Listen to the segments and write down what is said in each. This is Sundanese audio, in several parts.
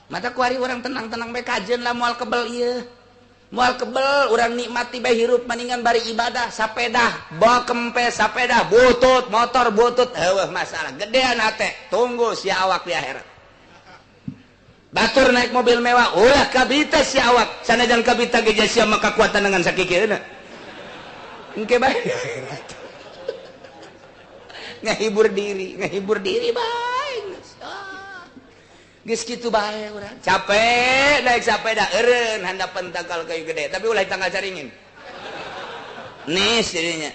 Mata kuari orang tenang-tenang bae kajeun lah moal kebel ieu. Moal kebel urang nikmati bae hirup maningan bari ibadah sapedah, bawa kempes sapeda, butut, motor butut, heueuh masalah. Gedean hate, tunggu sia awak di akhirat. Batur naik mobil mewah, ulah kabita sia awak. Sanajan kabita ge sia maka kuatan dengan sakikieuna. Engke bae di akhirat. Ngahibur diri bae. Geus kitu bae urang. Capek naik sepeda eureun handapan tangkal kayu gede, tapi ulah tangkal caringin. Nis jadinya.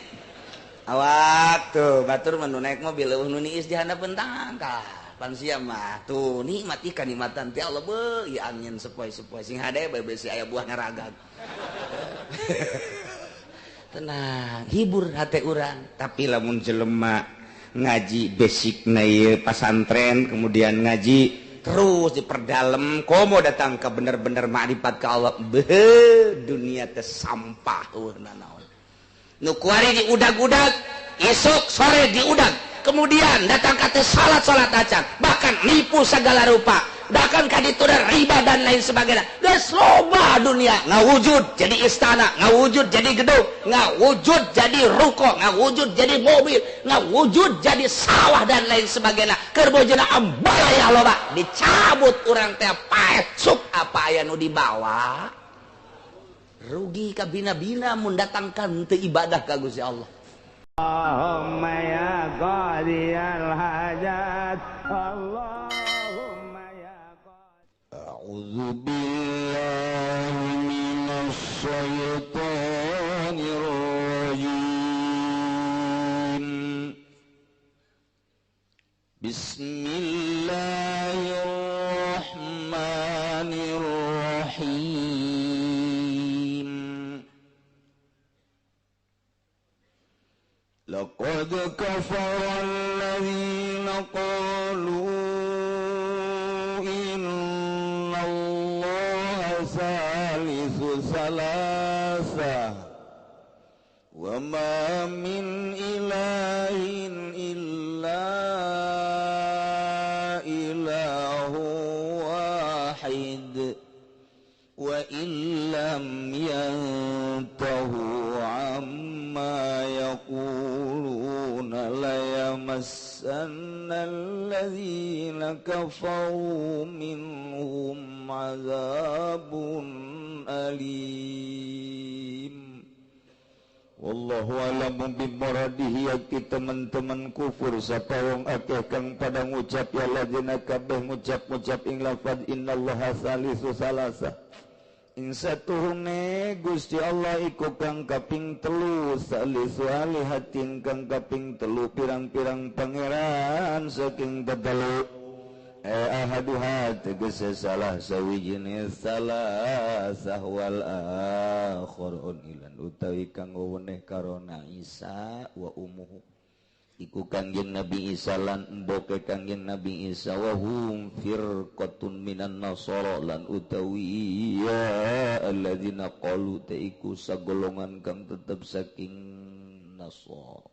Awak tuh batur mah nu naik mobil eueuh nu niis di handapeun tangkal. Pan sia mah tuh nikmat ikan nikmatan ti Allah beuh ieu angin sepoi-sepoi sing hade bae besi aya buah ngaragag. Tenang, hibur hate urang. Tapi lamun jelema ngaji basic na ieu pasantren kemudian ngaji terus diperdalam komo datang ke bener-bener makrifat ke Allah beuh dunia teh sampah eueuh nanaon nu kuari diudag-udag esok sore diudag kemudian datang ka teh salat-salat acan bahkan nipu segala rupa bahkan ka ditu riba dan lain sebagainya geus loba dunia ngawujud jadi istana ngawujud jadi gedung ngawujud jadi ruko ngawujud jadi mobil ngawujud jadi sawah dan lain sebagainya keur bojona ambalaya loba dicabut urang teh paeh sup apa aya nu dibawa rugi kabina-bina mun datangkan teu ibadah ka Gusti Allah. Allahumma ya qadiyal hajat Allahumma ya qadi. A'udzu billahi minasy syaithanir rajim. Bismillahirrahmanirrahim. Laqad kafara alladziina qalu inna Allaha salisu salasa wa ma min ilahin illa ilahu wahid wa illam yantahu amma yaquluna layamassanna alladzina kafaru minhum azabun alim. Wallahu a'lamu bimuradihi. Yaki teman-teman kufur sapa wong akeh kang pada ngucap ya ladzina kabeh ngucap-ngucap ing lafaz innallaha salisu salasa ing satuhune Gusti Allah iku kang kaping telu salisu alihatin kang kaping telu pirang-pirang pangeran saking tetelu ahaduha tegese salah sawijine salasah wal akhirun ilan utawi kang weweneh karona Isa wa umuhu iku kangjeng Nabi Isa lan emboke kangjeng Nabi Isa wa hum firqatun minan nasara lan utawi ya alladzina qalu ta iku sagolongan kang tetep saking nasara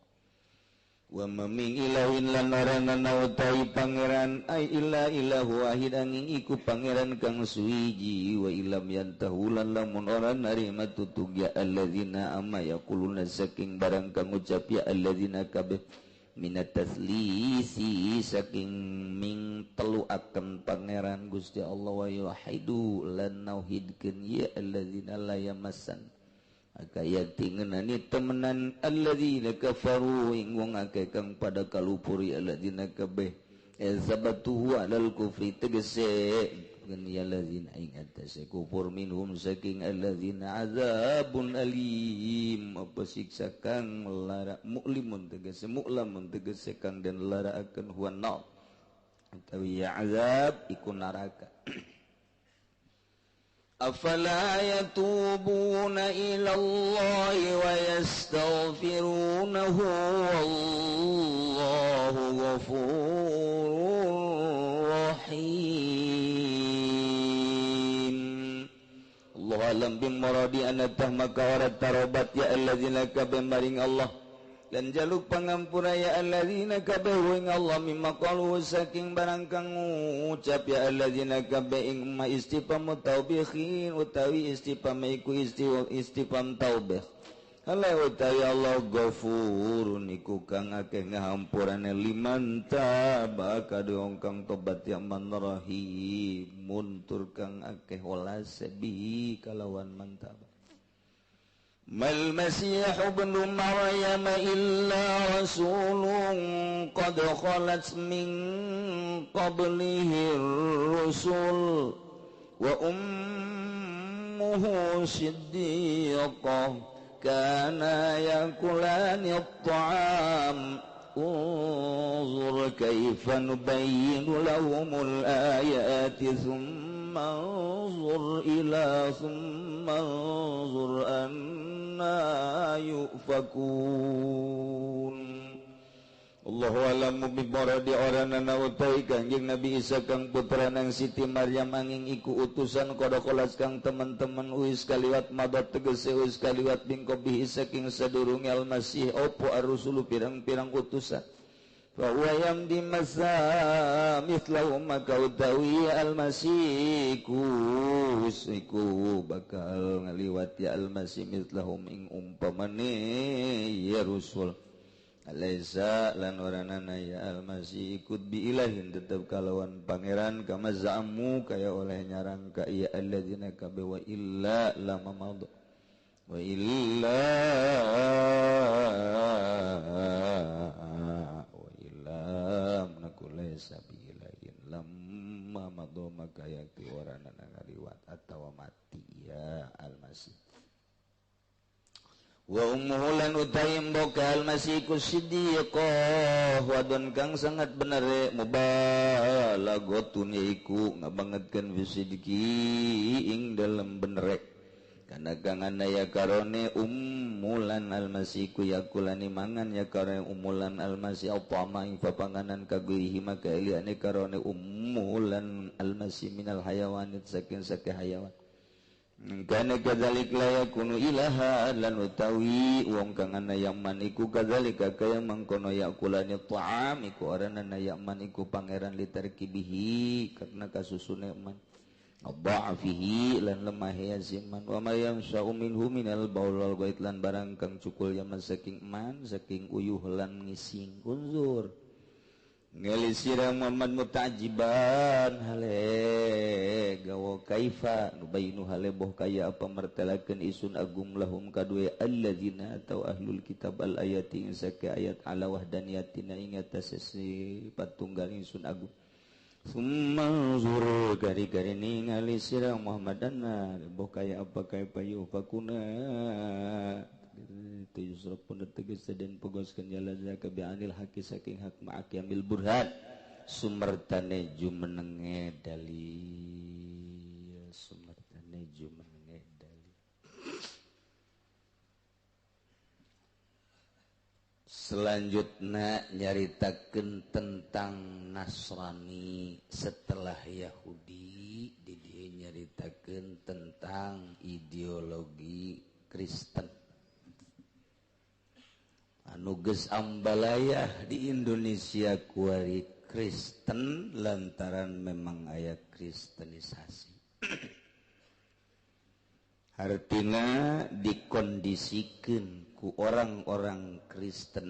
wa ma min ilahin lan ora utawi pangeran ai illa ilahu wahid angin iku pangeran kang suwiji wa ilam yantahu lan lamun ora narima tutug ya alladzina amma yaquluna saking barang kang ngucap ya alladzina kabeh minat taslisi saking ming telu akan pangeran Gusti Allah wa yuhidu lan nauhidkeun ya alladzina la yamassan kaya tingenani temenan alladzina kafaru ing wong akeh kang pada kalupuri alladzina kabeh sabatuhu alal kufri tegese ya alladzina ing atase kufur minhum saking alladzina azabun alim apa siksa kang lara mu'limun tegese mu'lamun tegese kang den lara akan huwa nar utawi ya azab iku neraka. Afala yatubuna ila Allah wa yastaghfirunahu wallahu ghafurur rahim. Allah alam bimuradi anatah maka ora tarobat ya alladzina kabeh maring Allah Lan jaluk pangampura ya alladzina kabeh ing Allah mimma qalu saking barang kang ngucap ya alladzina kabeh ing ma istifham taubihin utawi istifham iku istifham taubih. Ala utawi Allah ghafurun iku kang akeh ngahampurane liman taba kadung kang tobat ya man rahimun tur kang akeh welas bi kalawan man taba. Mal Masih ibn Maryam illa rasulun qad khalat min qablihi rusul wa ummuhu siddiqah kana yakulani at-ta'am unzur kaifa nubayyinu lahumul ayati thumma anzur ila thumma anzur anna yufakun. Allahu alamu bi maradi oranana utai Kanjeng Nabi Isa kang putra nang Siti Maryam angin iku utusan kodokolas kang teman-teman uis kaliwat madot tegese uis kaliwat bingkobi saking sadurunge Al-Masih opo ar-rusulu pirang-pirang utusan fa huwa yamdi masa mithlahu maka utawi Al-Masih iku bakal ngaliwat ya Al-Masih mithlahum ing umpamane ya rusul. Alaisa lan oranana ya Al-Masih ikut bi ilahin tetep kalawan pangeran kama za'amu kaya oleh nyarang ka ya alladzina kabe wa illa lama madha wa illa wa illa nakulaysa bi ilahin lamma madha maka yakti oranana ngaliwat atawa mati ya Al-Masih. Wa ummuhu lan utai mboka Al-Masih ku siddiqah wadon kang sangat bener mubalaghotun yaiku ngabangetkeun fi sidqi ing dalem benerek kana kang ana ya karone ummulan Al-Masih ku yakulani mangan ya karone ummulan Al-Masih apa ing papanganan kaguihi maka eliane karone ummulan Al-Masih minal hayawanit saking sake hayawan. Kana kadzalik la yakunu ilaha lan utawi wong kang ana yaman iku kadzalika kaya mangkono yakulani ta'am iku oranana yaman iku pangeran litarkibihi karena kasusune man dha'fihi lan lemah yaziman wa ma yamsa'u minhu minal baul wal ghaid lan barang kang cukul yaman saking man saking uyuh lan ngising unzur ngelisira Muhammad mutajiban hale gawa kaifa nubayinu hale boh kaya apa mertelakeun isun agung lahum kadue alladzina atau ahlul kitab al ayati ing sake ayat ala wahdaniyatina ing atas sifat tunggal ingsun agung summa zur gari-gari ningali sira Muhammadana boh kaya apa kaifa yufakuna itu pun tegas dan pegoskan jalan zaka bi'anil haqi saking hak ma'akiyamil burhan sumertane jumenenge dalil sumertane jumenenge dalil. Selanjutnya nyaritakeun tentang Nasrani setelah Yahudi di dieu nyaritakeun tentang ideologi Kristen anu geus ambalayah di Indonesia kuari Kristen lantaran memang aya kristenisasi. Artinya dikondisikan ku orang-orang Kristen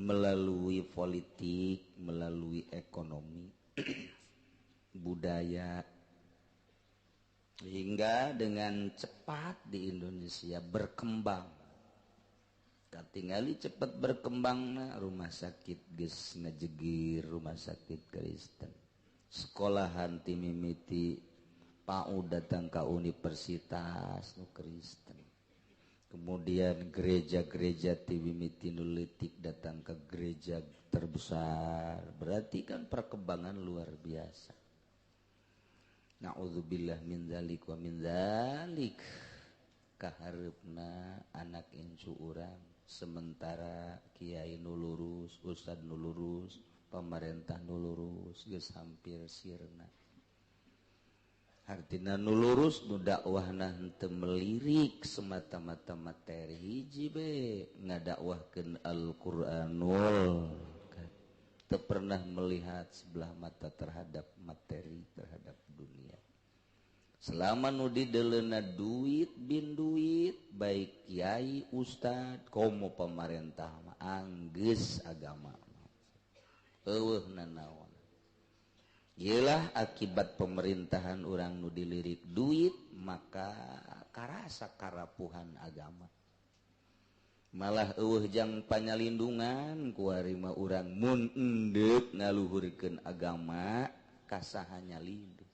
melalui politik, melalui ekonomi, budaya, hingga dengan cepat di Indonesia berkembang. Katingali cepat berkembangna rumah sakit geus ngajegir rumah sakit Kristen. Sekolahan ti mimiti PAUD datang ka universitas nu Kristen. Kemudian gereja-gereja ti mimiti nu leutik datang ke gereja terbesar. Berarti kan perkembangan luar biasa. Na'udzubillah min dzalik wa min dzalik. Kahareupna anak incu urang sementara kiai nu lurus, ustad nu lurus, pemerintah nu lurus geus hampir sirna. Hartina nu lurus nu dakwahna henteu melirik semata-mata materi hiji be ngadakwahkeun Al-Qur'anul. Teu pernah melihat sebelah mata terhadap materi, terhadap dunia. Selama nu dideleuna duit bin duit, baik kiai, ustad, komo pamarentah mah anggeus agama. Eueuh nanaon. Iyalah akibat pemerintahan orang nu dilirik duit, maka karasa karapuhan agama. Malah eueuh jang panyalindungan kuari mah urang mun endeuk ngaluhurkeun agama kasaha nyalindung.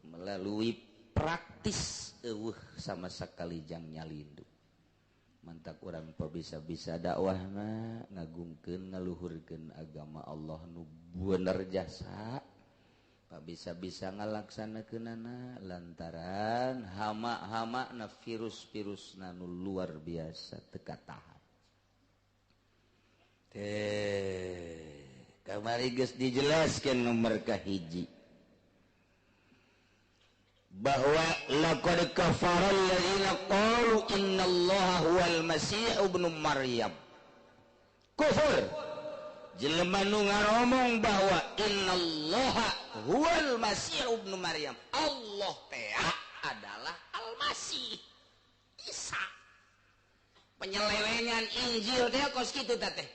Melalui praktis eueuh sama sekali jang nyalindung. Mantak urang bisa-bisa dakwahna ngagungkeun ngaluhurkeun agama Allah nu bener jasa, bisa-bisa ngalaksanakeunana lantaran hama-hama na virus-virus nu luar biasa teu katahan. Teh kamari geus dijelaskeun nomor kahiji bahwa laqad kafara alladziina qalu innallaha huwal masih ibnu Maryam. Kufur jelema nu ngaromong bahwa innallaha huwal masih ibnu Maryam, Allah teh adalah Al-Masih Isa. Penyelewengan Injil teh kos kitu teh.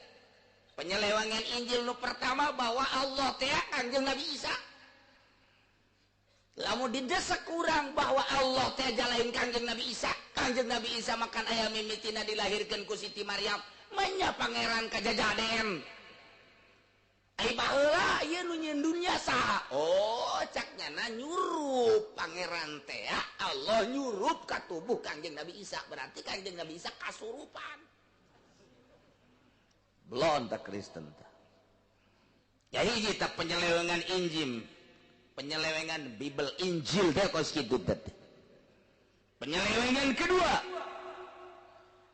Penyelewengan Injil nu pertama bahwa Allah teh Kangjeng Nabi Isa. Lamun didesak kurang bahwa Allah teh jalain Kangjeng Nabi Isa, Kangjeng Nabi Isa makan ayam mimitina dilahirkeun ku Siti Maryam, menya pangeran kajajaden. Ai baheula ieu nu nyieun dunya saha? Oh, cak nyana nyurup pangeran teh, Allah nyurup ka tubuh Kangjeng Nabi Isa, berarti Kangjeng Nabi Isa kasurupan. Belon tak Kristen tah. Ya hiji tah penyelewengan Injil. Penyelewengan Bible Injil teh kos kitu teh. Penyelewengan kedua,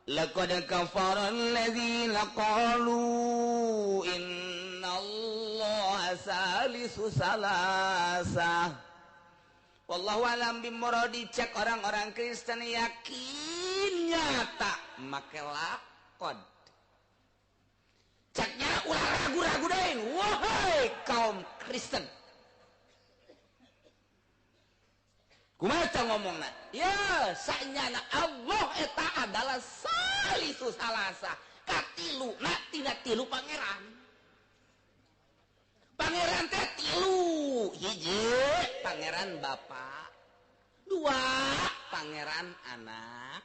laqad kafara alladzina qalu innallaha salisu salasa. Wallahu alam bimuradi. Cek orang-orang Kristen yakin nyata make laqad. Ceknya ulah ragu-ragu deui, wahai kaum Kristen. Kumaha ngomongna? Ya, sanyana Allah eta adalah salisu salasa, katilu na tina tilu pangeran. Pangeran teh tilu, hiji pangeran bapa, dua pangeran anak,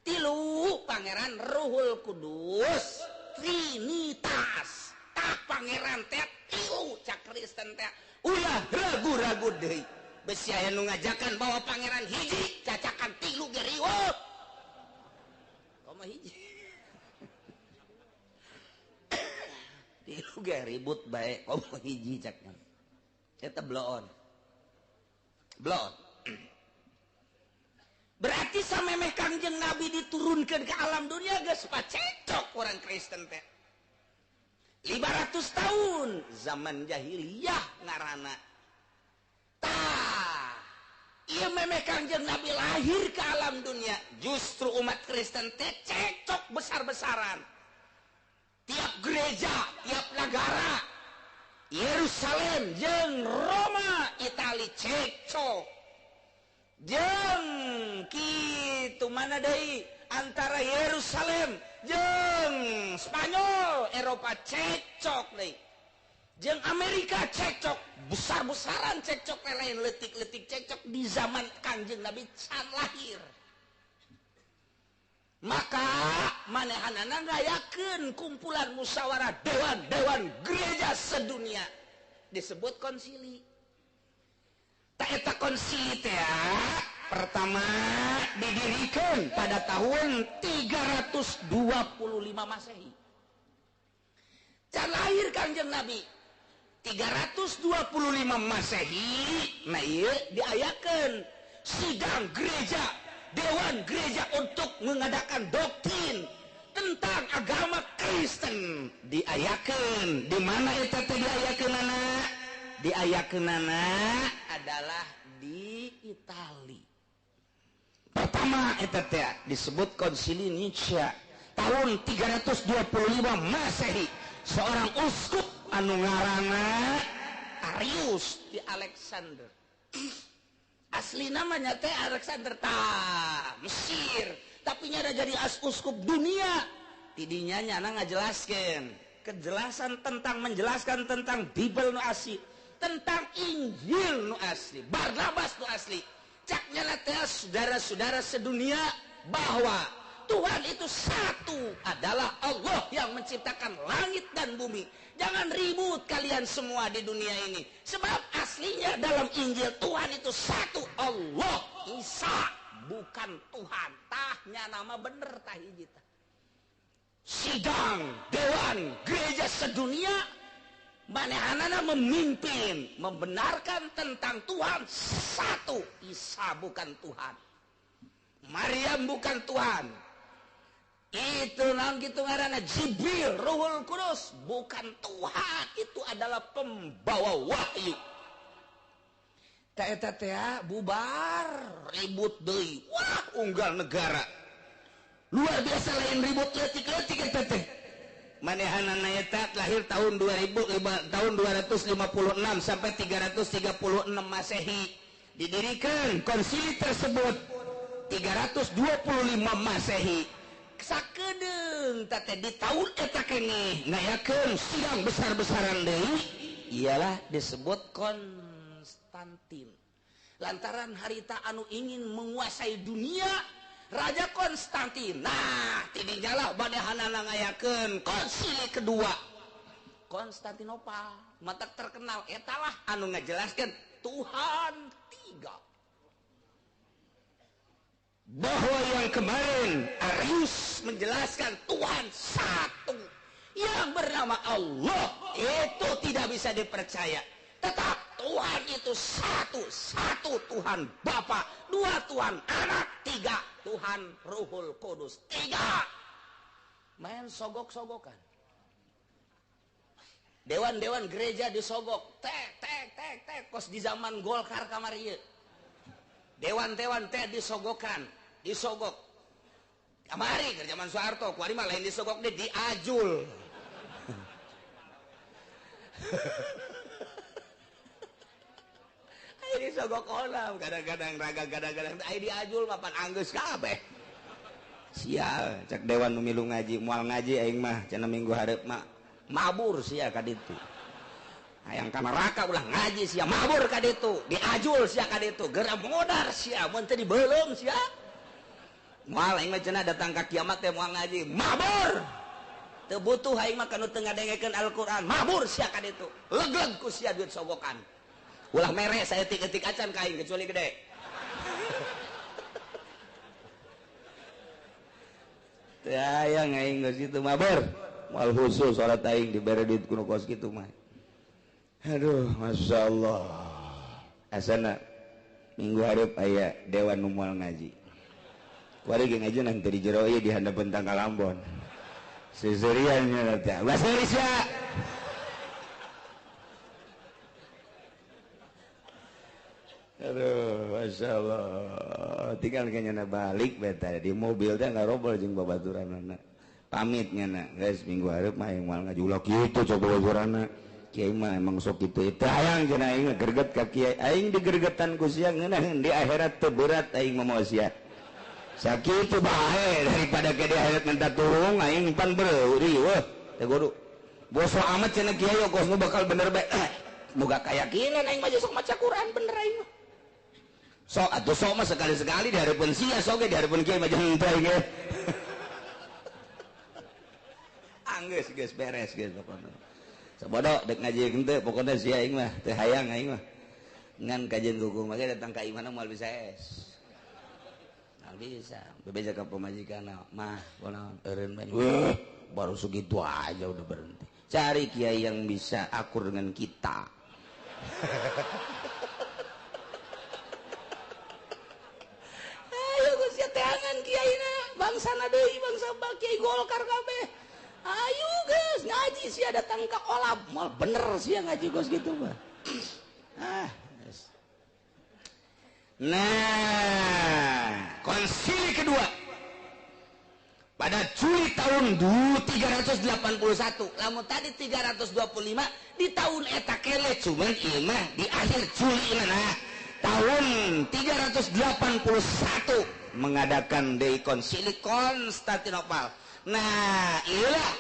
tilu pangeran Ruhul Kudus, Trinitas. Tah pangeran teh tilu cak Kristen teh ulah ragu-ragu deui. Besi aya nu ngajakan bahwa pangeran hiji cacakan tilu ge riweuh. Komo hiji. Tilu ge ribut bae komo hiji caknya. Eta bloon. Bloon. Berarti samemeh Kangjeng Nabi diturunkeun ke alam dunia geus pacecok orang Kristen teh. 500 tahun zaman jahiliyah ngaranna. Iya memeh Kangjeng Nabi lahir ke alam dunia, justru umat Kristen teh cekcok besar-besaran. Tiap gereja, tiap negara, Yerusalem jeung Roma, Itali cekcok. Jeung kitu mana deui antara Yerusalem jeung Spanyol, Eropa cekcok deui. Jeung Amerika cekcok, besar-besaran cekcok lain letik-letik cekcok di zaman Kangjeng Nabi can lahir. Maka manehanana ngayakeun kumpulan musyawarah dewan-dewan gereja sedunia disebut konsili. Ta eta konsili teh pertama didirikan pada tahun 325 Masehi. Can lahir Kangjeng Nabi 325 Masehi, nah ieu diayakeun sidang gereja, dewan gereja untuk mengadakan doktrin tentang agama Kristen. Diayakeun di mana eta teh diayakeunana? Diayakeunana adalah di Pertama eta teh disebut Konsili Nicea tahun 325 Masehi. Seorang uskup anu ngaranna Arius di Alexander. Asli namanya teh Alexander tah Mesir, tapi nyada jadi uskup dunia. Tidinya nyana ngajelaskeun kejelasan tentang menjelaskan tentang Bible nu asli, tentang Injil nu asli, Barnabas nu asli. Caknya teh saudara-saudara sedunia bahwa Tuhan itu satu, adalah Allah yang menciptakan langit dan bumi. Jangan ribut kalian semua di dunia ini. Sebab aslinya dalam Injil Tuhan itu satu, Allah, Isa, bukan Tuhan. Tahnya nama bener tah hiji tah. Sidang dewan gereja sedunia manehanana memimpin, membenarkan tentang Tuhan satu, Isa bukan Tuhan, Maryam bukan Tuhan. Itu nang gitu ngaranna Jibril, Ruhul Kudus bukan Tuhan, itu adalah pembawa wahyu. Ta eta teh bubar ribut deui. Wah, unggal negara. Luar biasa lain ribut leutik-leutik eta teh. Manehanana eta lahir tahun 2000 tahun 256 sampai 336 Masehi. Didirikan konsili tersebut 325 Masehi. Sakedeung teh di tahun eta keneh ngayakeun sidang besar-besaran deui, ialah disebut Konstantin. Lantaran harita anu ingin menguasai dunia Raja Konstantin. Nah, tidinya lah manehanana ngayakeun konsili kedua Konstantinopal. Matak terkenal etalah anu ngajelaskeun Tuhan tiga. Bahwa yang kemarin Arius menjelaskan Tuhan satu yang bernama Allah itu tidak bisa dipercaya. Tetap Tuhan itu satu, satu Tuhan Bapa, dua Tuhan Anak, tiga Tuhan Ruhul Kudus, tiga. Main sogok-sogokan. Dewan-dewan gereja disogok, tek tek tek tek kos di zaman Golkar kamari ieu. Dewan-dewan teh disogokan, disogok. Kamari keur zaman Soeharto, kuari mah lain disogok deh diajul. Ayo disogok onam, kadang-kadang raga kadang-kadang ayo diajul mapan anggeus kabeh. Sial, cek dewan nu milu ngaji, moal ngaji aing mah cenah minggu hareup mah mabur sia ka ditu. Hayang ka neraka ulah ngaji sia, mabur ka ditu, diajul sia ka ditu, geura modar sia, mun teu dibeuleum sia. Moal aing mah cenah datang ka kiamat teh moal ngaji, mabur. Teu butuh aing mah kanu teu ngadengekeun Al-Qur'an, mabur sia ka ditu. Legleg ku sia duit sogokan. Ulah mere saeutik-eutik acan ka aing kecuali gede. Teu hayang aing geus kitu mabur. Moal khusus salat aing dibere duit kuno kos kitu mah. Aduh, Masya Allah. Asana minggu hareup aya dewan nu moal ngaji. Kuari ge ngaji nanti di jero ieu di handapeun tangkal Ambon. Seserian nya teh. Ulah seuri sia. Aduh, Masya Allah. Tinggal kayaknya balik beta di mobil teh ngarobol jeung babaturanana. Pamit nya guys minggu hareup mah aing moal ngaji ulah kitu coba babaturanana. Kiai mah emang sok kitu itu hayang cenah aing greget ka kiai aing digergetan ku sia ngeunaheun di akhirat teu berat aing mah moal sia sakitu bae daripada ke di akhirat minta turung aing pan beuri weuh teu kudu boso amat cenah kiai kos nu bakal bener bae moga kayakinan aing mah sok maca Quran bener aing mah sok atuh sok mah sekali-sekali di hareupeun sia sok ge di hareupeun kiai mah jeung teu aing anggeus geus beres geus pokona. Sabodo dek ngaji henteu pokona sia aing mah teu hayang aing mah. Ngan kajian kuku mah datang ka imahna moal bisa es. Moal bisa. Bebeja ka pamajikanna mah kunaon eureun bae. Wah, baru segitu aja udah berhenti. Cari kiai yang bisa akur dengan kita. Ayo geus sia teangan kiaina, bangsana deui bangsa kiai Golkar kabeh. Ayo guys ngaji sia datang ke kolam mal bener sia ngaji guys gitu mah. Ah, yes. Nah, konsili Pada Juli tahun 381, lamun tadi 325 di tahun eta kele cuman ieu mah di akhir Juli nah tahun 381 mengadakan deui konsili Konstantinopel. Nah, ieulah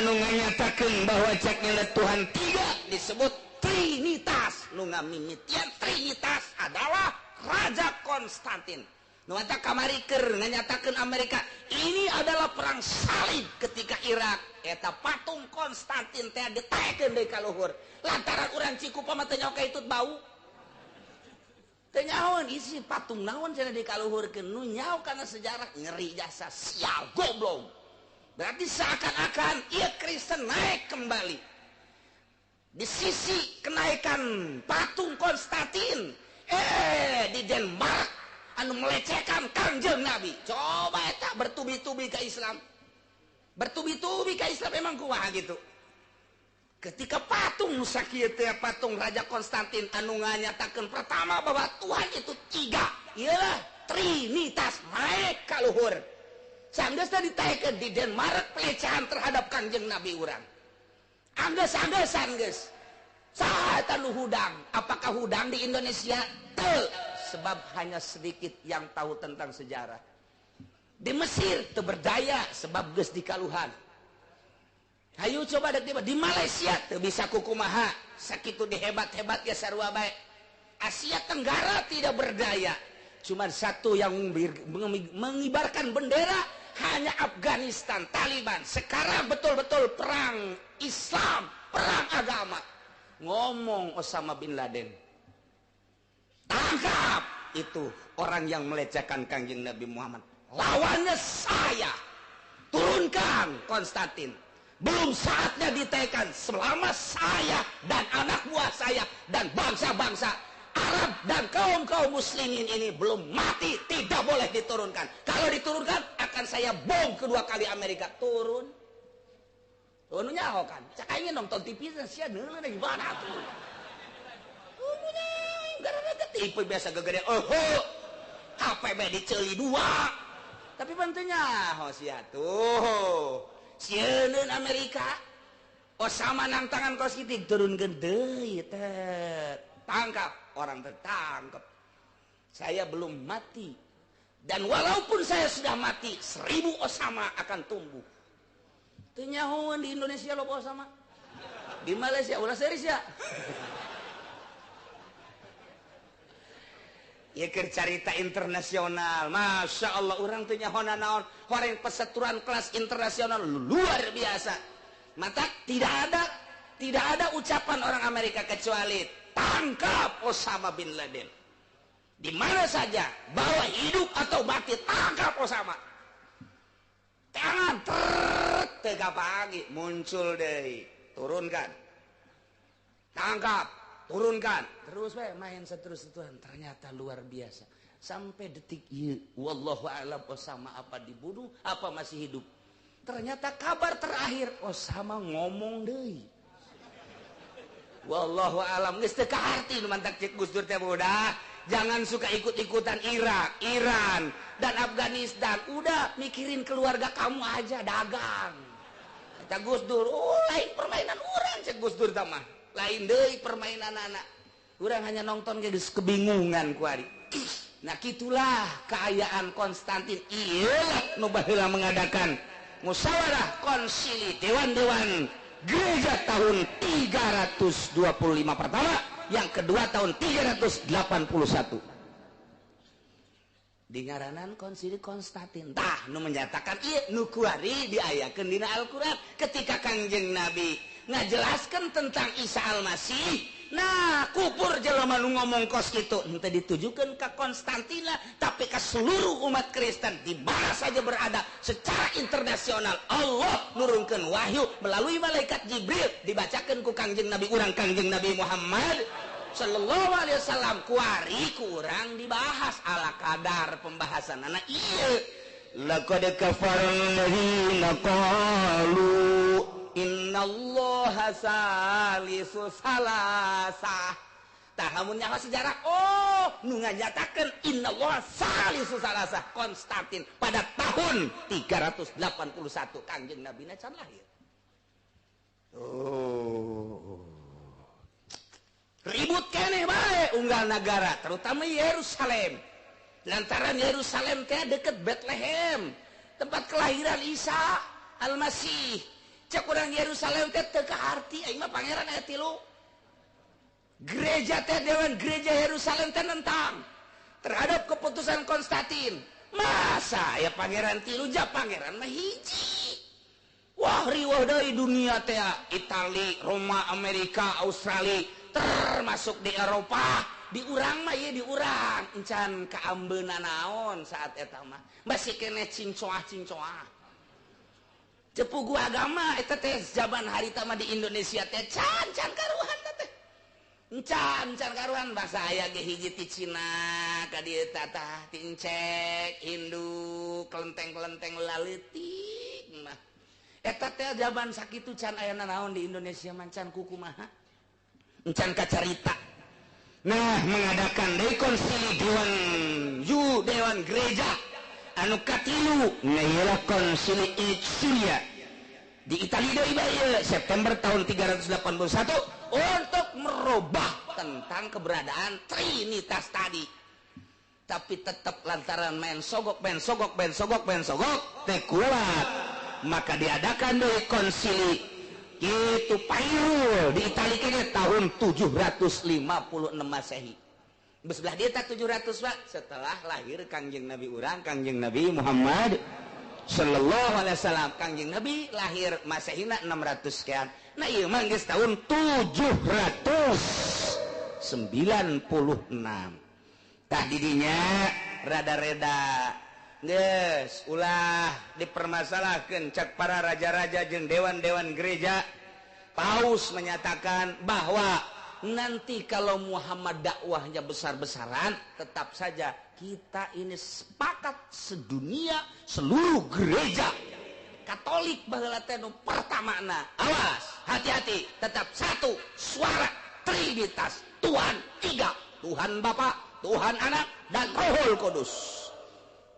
anu nganyatakeun bahwa ceknya Tuhan tiga disebut Trinitas. Nu ngamimitian Trinitas adalah Raja Konstantin. Nu mata kamari keur nganyatakeun Amerika ini adalah perang salib ketika Irak eta patung Konstantin teh ditaekeun deui ka luhur lantaran urang Cikupa mah teu nyaho ka itu bau teu nyahoeun isi patung naon cenah dikaluhurkeun nu nyaho kana sejarah ngeri jasa sial goblok. Berarti seakan-akan ieu Kristen naik kembali di sisi kenaikan patung Konstantin di Denmark anu melecehkan Kangjeng Nabi. Coba eta bertubi-tubi ke Islam. Bertubi-tubi ke Islam emang kumaha gitu. Ketika patung sakieu teh patung Raja Konstantin anu nganyatakeun pertama bahwa Tuhan itu tiga, iyalah Trinitas naik ka luhur. Sanggeus teh ditaekeun di Denmark pelecehan terhadap Kangjeng Nabi urang. Anggeus-anggesan geus. Saha eta nu hudang? Apakah hudang di Indonesia? Teu. Sebab hanya sedikit yang tahu tentang sejarah. Di Mesir teu berdaya sebab geus dikaluhan. Hayu coba dek di Malaysia teu bisa kukumaha, sakitu dihebat-hebat ge sarua bae. Asia Tenggara tidak berdaya. Cuman satu yang mengibarkan bendera hanya Afghanistan, Taliban. Sekarang betul-betul perang Islam, perang agama. Ngomong Osama bin Laden, tangkap itu orang yang melecehkan Kangjeng Nabi Muhammad. Lawannya saya. Turunkan Konstantin. Belum saatnya ditekan selama saya dan anak buah saya dan bangsa-bangsa Arab dan kaum-kaum muslimin ini belum mati, tidak boleh diturunkan. Kalau diturunkan akan saya bom kedua kali Amerika. Turun. Turun nyaho kan. Cak aing nonton TV sia neuleuh gimana tuh. Gara-gara TV biasa gegede. Oh, HP be diceuli dua. Tapi pentingnya nyaho sia tuh. Sieun Amerika. Osama nang tangan kos kitik turunkeun deui teh. Tangkap, orang tertangkap. Saya belum mati. Dan walaupun saya sudah mati, 1000 Osama akan tumbuh. Teu nyahoeun di Indonesia loba Osama. Di Malaysia ulah serius ya. Ya keur carita internasional. Masya Allah urang teu nyaho naon. Horeng peseturan kelas internasional luar biasa. Mata tidak ada ucapan orang Amerika kecuali tangkap Osama bin Laden. Di mana saja, bawa hidup atau mati, tangkap Osama. Tangan tega pagi muncul deui, turunkan. Tangkap, turunkan. Terus we main seterus-terusan, ternyata luar biasa. Sampai detik ieu, wallahu a'lam Osama apa dibunuh, apa masih hidup. Ternyata kabar terakhir Osama ngomong deui. Wallahu a'lam geus teu kaharti nu mantak cek Gus Dur teh udah. Jangan suka ikut-ikutan Irak, Iran, dan Afghanistan. Udah mikirin keluarga kamu aja dagang. Kata Gus Dur, oh lain permainan urang cek Gus Dur tah mah. Lain deui permainan anak. Urang hanya nonton geus kebingungan ku ari. Nah kitulah keayaan Konstantin. Ieu nu baheula mengadakan musyawarah konsili dewan-dewan gereja tahun 325 pertama, yang kedua tahun 381. Di ngaranan konsili Konstantin. Tah nu menyatakan ieu nu kuari diayakeun dina Al-Qur'an ketika Kangjeng Nabi ngajelaskeun tentang Isa Al-Masih. Nah, kupur jelema nu ngomong kos kitu henteu ditujukeun ka Konstantina tapi ka seluruh umat Kristen di mana saja berada secara internasional. Allah nurunkeun wahyu melalui malaikat Jibril dibacakeun ku Kangjeng Nabi urang Kangjeng Nabi Muhammad sallallahu alaihi wasallam. Kuari kurang dibahas ala kadar pembahasan anak ieu. Laqad kafara alladziina qalu innallaha salisu salasah. Tah lamun nyaho sejarah, oh Nu nganyatakeun innallaha salisu salasah Konstantin pada tahun 381 Kangjeng Nabi na can lahir. Oh. Ribut keneh bae unggal negara, terutama Yerusalem. Lantaran Yerusalem teh deket Bethlehem, tempat kelahiran Isa Al-Masih. Cek urang Yerusalem teh teu kaharti, aing mah pangeran aya tilu. Gereja teh, dewan gereja Yerusalem teh nentang terhadap keputusan Konstantin. Masa ya pangeran tilu, ja pangeran mah hiji. Wah, riweuh deui dunia teh, Itali, Roma, Amerika, Australia, termasuk di Eropa. Di urang mah ieu, di urang encan kaambeuna naon saat eta mah. Masih keneh cincoah-cincoah. Cepugu agama eta teh zaman harita mah di Indonesia teh can can karuhan teh. Encan can karuhan, bahasa aya ge hiji ti Cina ka dieu tah, ti Encek, Hindu, kelenteng-kelenteng laleutik mah. Eta teh zaman sakitu can aya naon di Indonesia mah, can kukumaha. Encan kacarita. Nah, mengadakan deui konsili dewan ju dewan gereja anu katilu, nah iyalah konsili Icenia di Italia deui bae September tahun 381 untuk merubah tentang keberadaan Trinitas tadi. Tapi tetap lantaran main sogok, main sogok, main sogok, main sogok teh kuat, maka diadakan deui konsili itu Pairul di Italia kayaknya tahun 756 Masehi. Sebelah dia tak 700 Pak, setelah lahir Kangjeng Nabi urang, Kangjeng Nabi Muhammad sallallahu alaihi wasallam. Kangjeng Nabi lahir Masehina 600 sekian. Nah ieu mah geus tahun 796. Tah didinya rada-reda geus ulah dipermasalahkeun cak para raja-raja jeung dewan-dewan gereja. Paus menyatakan bahwa nanti kalau Muhammad dakwahnya besar-besaran, tetap saja kita ini sepakat sedunia seluruh gereja Katolik baheula teh nu pertamana, awas, hati-hati, tetap satu suara Trinitas, Tuhan tiga, Tuhan Bapa, Tuhan Anak, dan Rohul Kudus.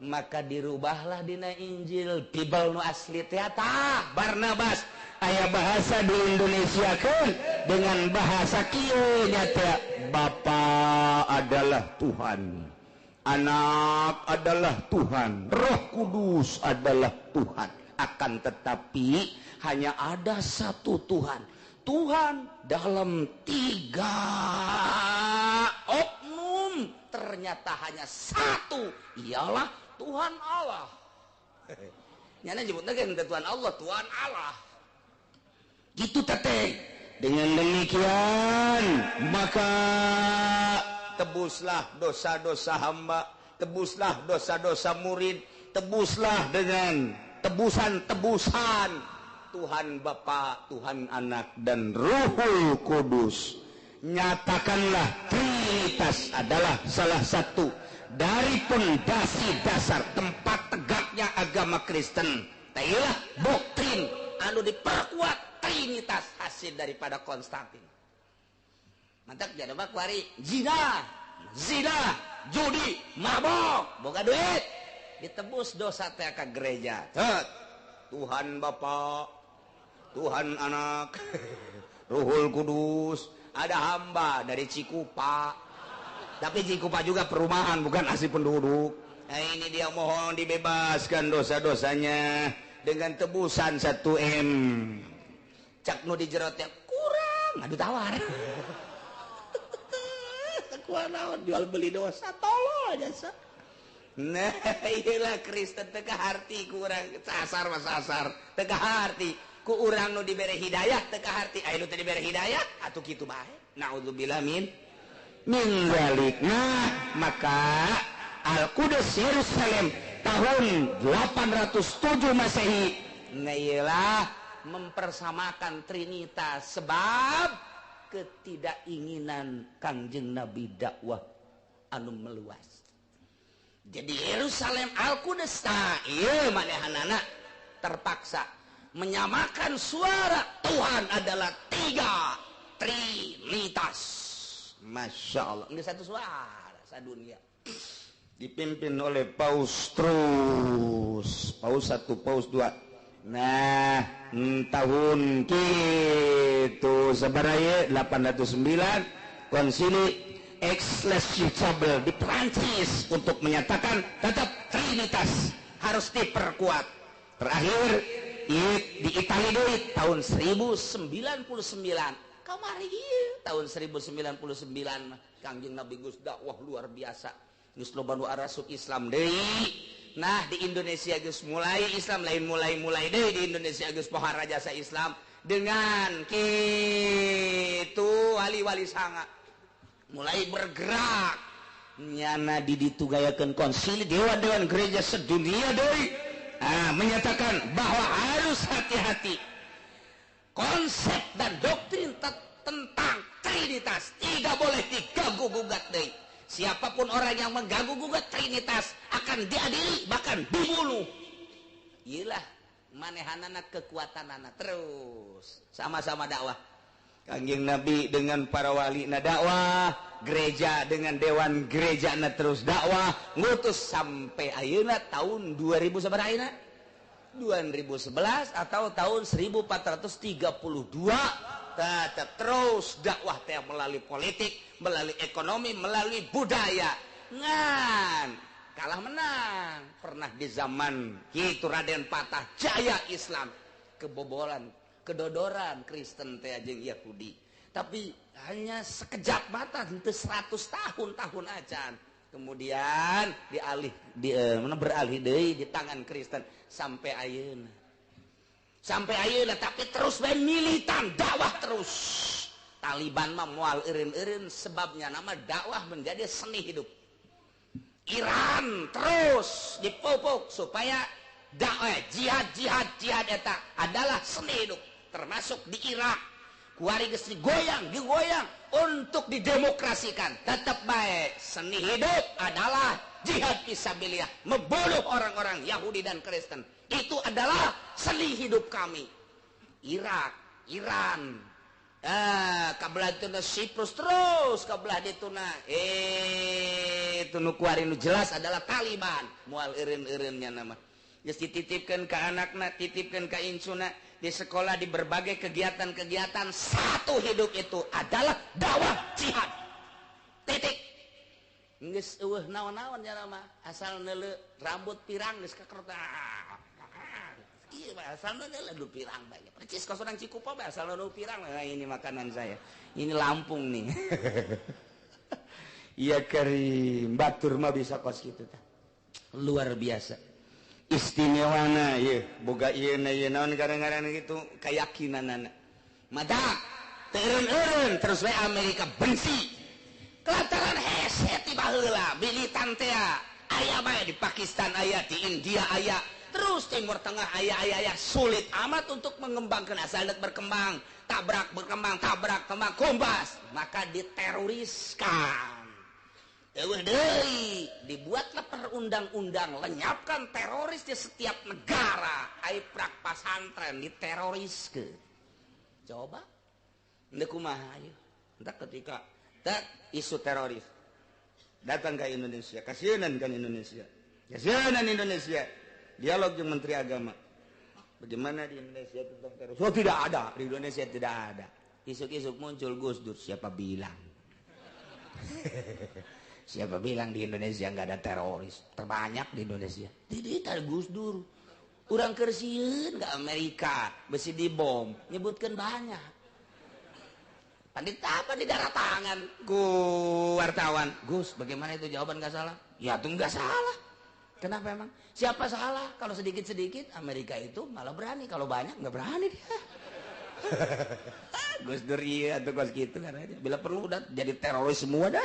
Maka dirubahlah dina Injil Bible nu asli teh tah Barnabas aya bahasa di Indonesia kan dengan bahasa kieu nya teh, Bapa adalah Tuhan, Anak adalah Tuhan, Roh Kudus adalah Tuhan. Akan tetapi hanya ada satu Tuhan, Tuhan dalam tiga oknum ternyata hanya satu, ialah Tuhan Allah. Nyana nyebutna ge Tuhan Allah, Tuhan Allah. Gitu teteh. Dengan demikian maka tebuslah dosa-dosa hamba, tebuslah dosa-dosa murid, tebuslah dengan tebusan-tebusan Tuhan Bapa, Tuhan Anak, dan Ruhul Kudus. Nyatakanlah Trinitas adalah salah satu dari pondasi dasar tempat tegaknya agama Kristen. Tailah doktrin anu diperkuat Trinitas hasil daripada Konstantin. Mantap jadi mah kuari zina, zina, judi, mabok, boga duit, ditebus dosa teh ka gereja. Tet. Tuhan Bapa, Tuhan Anak, Ruhul Kudus. Ada hamba dari Cikupa. Tapi Cikupa juga perumahan, bukan asli penduduk. Nah, ini dia mohon dibebaskan dosa-dosanya dengan tebusan 1 M. Cak nu di jero teh kurang, adu tawar. Kurang naon jual beli dosa, tolol jasa. Nah, iyalah Kristen teu kaharti ku urang, sasar mah sasar, teu kaharti. Ku urang nu dibere hidayah teu kaharti, aya nu teu dibere hidayah atuh kitu bae. Naudzubillah min dzalik. Nah, maka Al-Qudus Yerusalem tahun 807 Masehi. Nah, iyalah mempersamakan Trinitas sebab ketidakinginan Kangjeng Nabi dakwah anu meluas. Jadi Yerusalem Al-Qudus tah ieu manehanana terpaksa menyamakan suara Tuhan adalah tiga Trinitas. Masya Allah, ini satu suara, Sadunia dipimpin oleh Paus terus, Paus satu, Paus dua. Nah, tahun gitu sabaraha 809 Konsili Aix-les-Chapelle di Prancis untuk menyatakan tetap Trinitas harus diperkuat. Terakhir di Italia deui tahun 1099. Kamari tahun 1099 Kangjeng Nabi geus dakwah luar biasa, geus loba nu arasup Islam deui. Nah, di Indonesia geus mulai Islam, lain mulai-mulai deui, di Indonesia geus pohara jasa Islam dengan kitu wali-wali sanga mulai bergerak nyana di ditu gayakeun konsili dewan-dewan gereja sedunia deui, ah, menyatakan bahwa harus hati-hati konsep dan doktrin tentang Trinitas tidak boleh diganggu gugat deui. Siapapun orang yang mengganggu gugat Trinitas akan diadili, bahkan dibunuh. Iyalah manehanana kekuatanana terus sama-sama dakwah. Kangjeng Nabi dengan para wali na dakwah, gereja dengan dewan gereja na terus dakwah, ngutus sampai ayeuna tahun 2000 sabaraha ayeuna? 2011 atau tahun 1432 tetap terus dakwah teh melalui politik, melalui ekonomi, melalui budaya. Ngan kalah menang. Pernah di zaman itu Raden Patah jaya Islam, kebobolan, kedodoran Kristen teh jeung Yahudi. Tapi hanya sekejap mata, henteu 100 tahun-tahun acan. Kemudian dialih di mana beralih deui di tangan Kristen sampai ayeuna. Sampai ayeuna, tapi terus bae militan dakwah terus. Taliban mah moal eureun-eureun, sebabnya nama dakwah menjadi seni hidup. Iran terus dipupuk supaya dakwah jihad, jihad, jihad eta adalah seni hidup, termasuk di Irak. Kuari geus digoyang, digoyang untuk didemokrasikan. Tetap baik seni hidup adalah jihad fisabilillah, membunuh orang-orang Yahudi dan Kristen. Itu adalah seni hidup kami. Irak, Iran, kabelah itu Siprus, terus kabelah dituna itu nu kuari nu jelas adalah Taliban. Moal eureun-eureunnya nama geus dititipkeun ka anakna, titipkeun ka incuna di sekolah, di berbagai kegiatan-kegiatan, satu hidup itu adalah dakwah jihad. Titik. Geus eueuh naon-naon nya mah, asal neuleu rambut pirang geus kakerta. Iya, asal neuleu lu pirang bae. Percis kos urang Cikupa bae, asal nu pirang. Nah, ini makanan saya. Ini Lampung nih. Iya karim, batur mah bisa kos kitu tah. Luar biasa. Istimewana ye boga ieu na ieu naon kadang-kadang gitu keyakinanana mata teu eureun-eureun terus we Amerika benci kelataran hese ti baheula militan teh aya bae di Pakistan, aya di India, aya terus Timur Tengah, aya aya aya. Sulit amat untuk mengembangkan, asal berkembang tabrak, berkembang tabrak, kembang kombas, maka diteroriskan. Eueuh deui, dibuatlah perundang-undang lenyapkan teroris di setiap negara. Ai prak pasantren diteroriskeun. Coba ndek kumaha ayo. Entak ketika tak isu teroris datang ke Indonesia, kasihanan kan Indonesia. Kasihanan Indonesia. Dialog dengan Menteri Agama. Bagaimana di Indonesia tentang teroris? Oh, tidak ada, di Indonesia tidak ada. Isuk-isuk muncul Gus Dur, siapa bilang? Siapa bilang di Indonesia nggak ada teroris? Terbanyak di Indonesia. Tidak, Gus Dur. Urang keur sieun ke Amerika, besi dibom, nyebutkan banyak. Pandit apa di darah tangan ku wartawan. Gus, bagaimana itu jawaban nggak salah? Ya itu nggak salah. Kenapa emang? Siapa salah? Kalau sedikit-sedikit Amerika itu malah berani, kalau banyak nggak berani dia. Gus Dur iya atau Gus gitu kan aja. Bila perlu udah jadi teroris semua dah.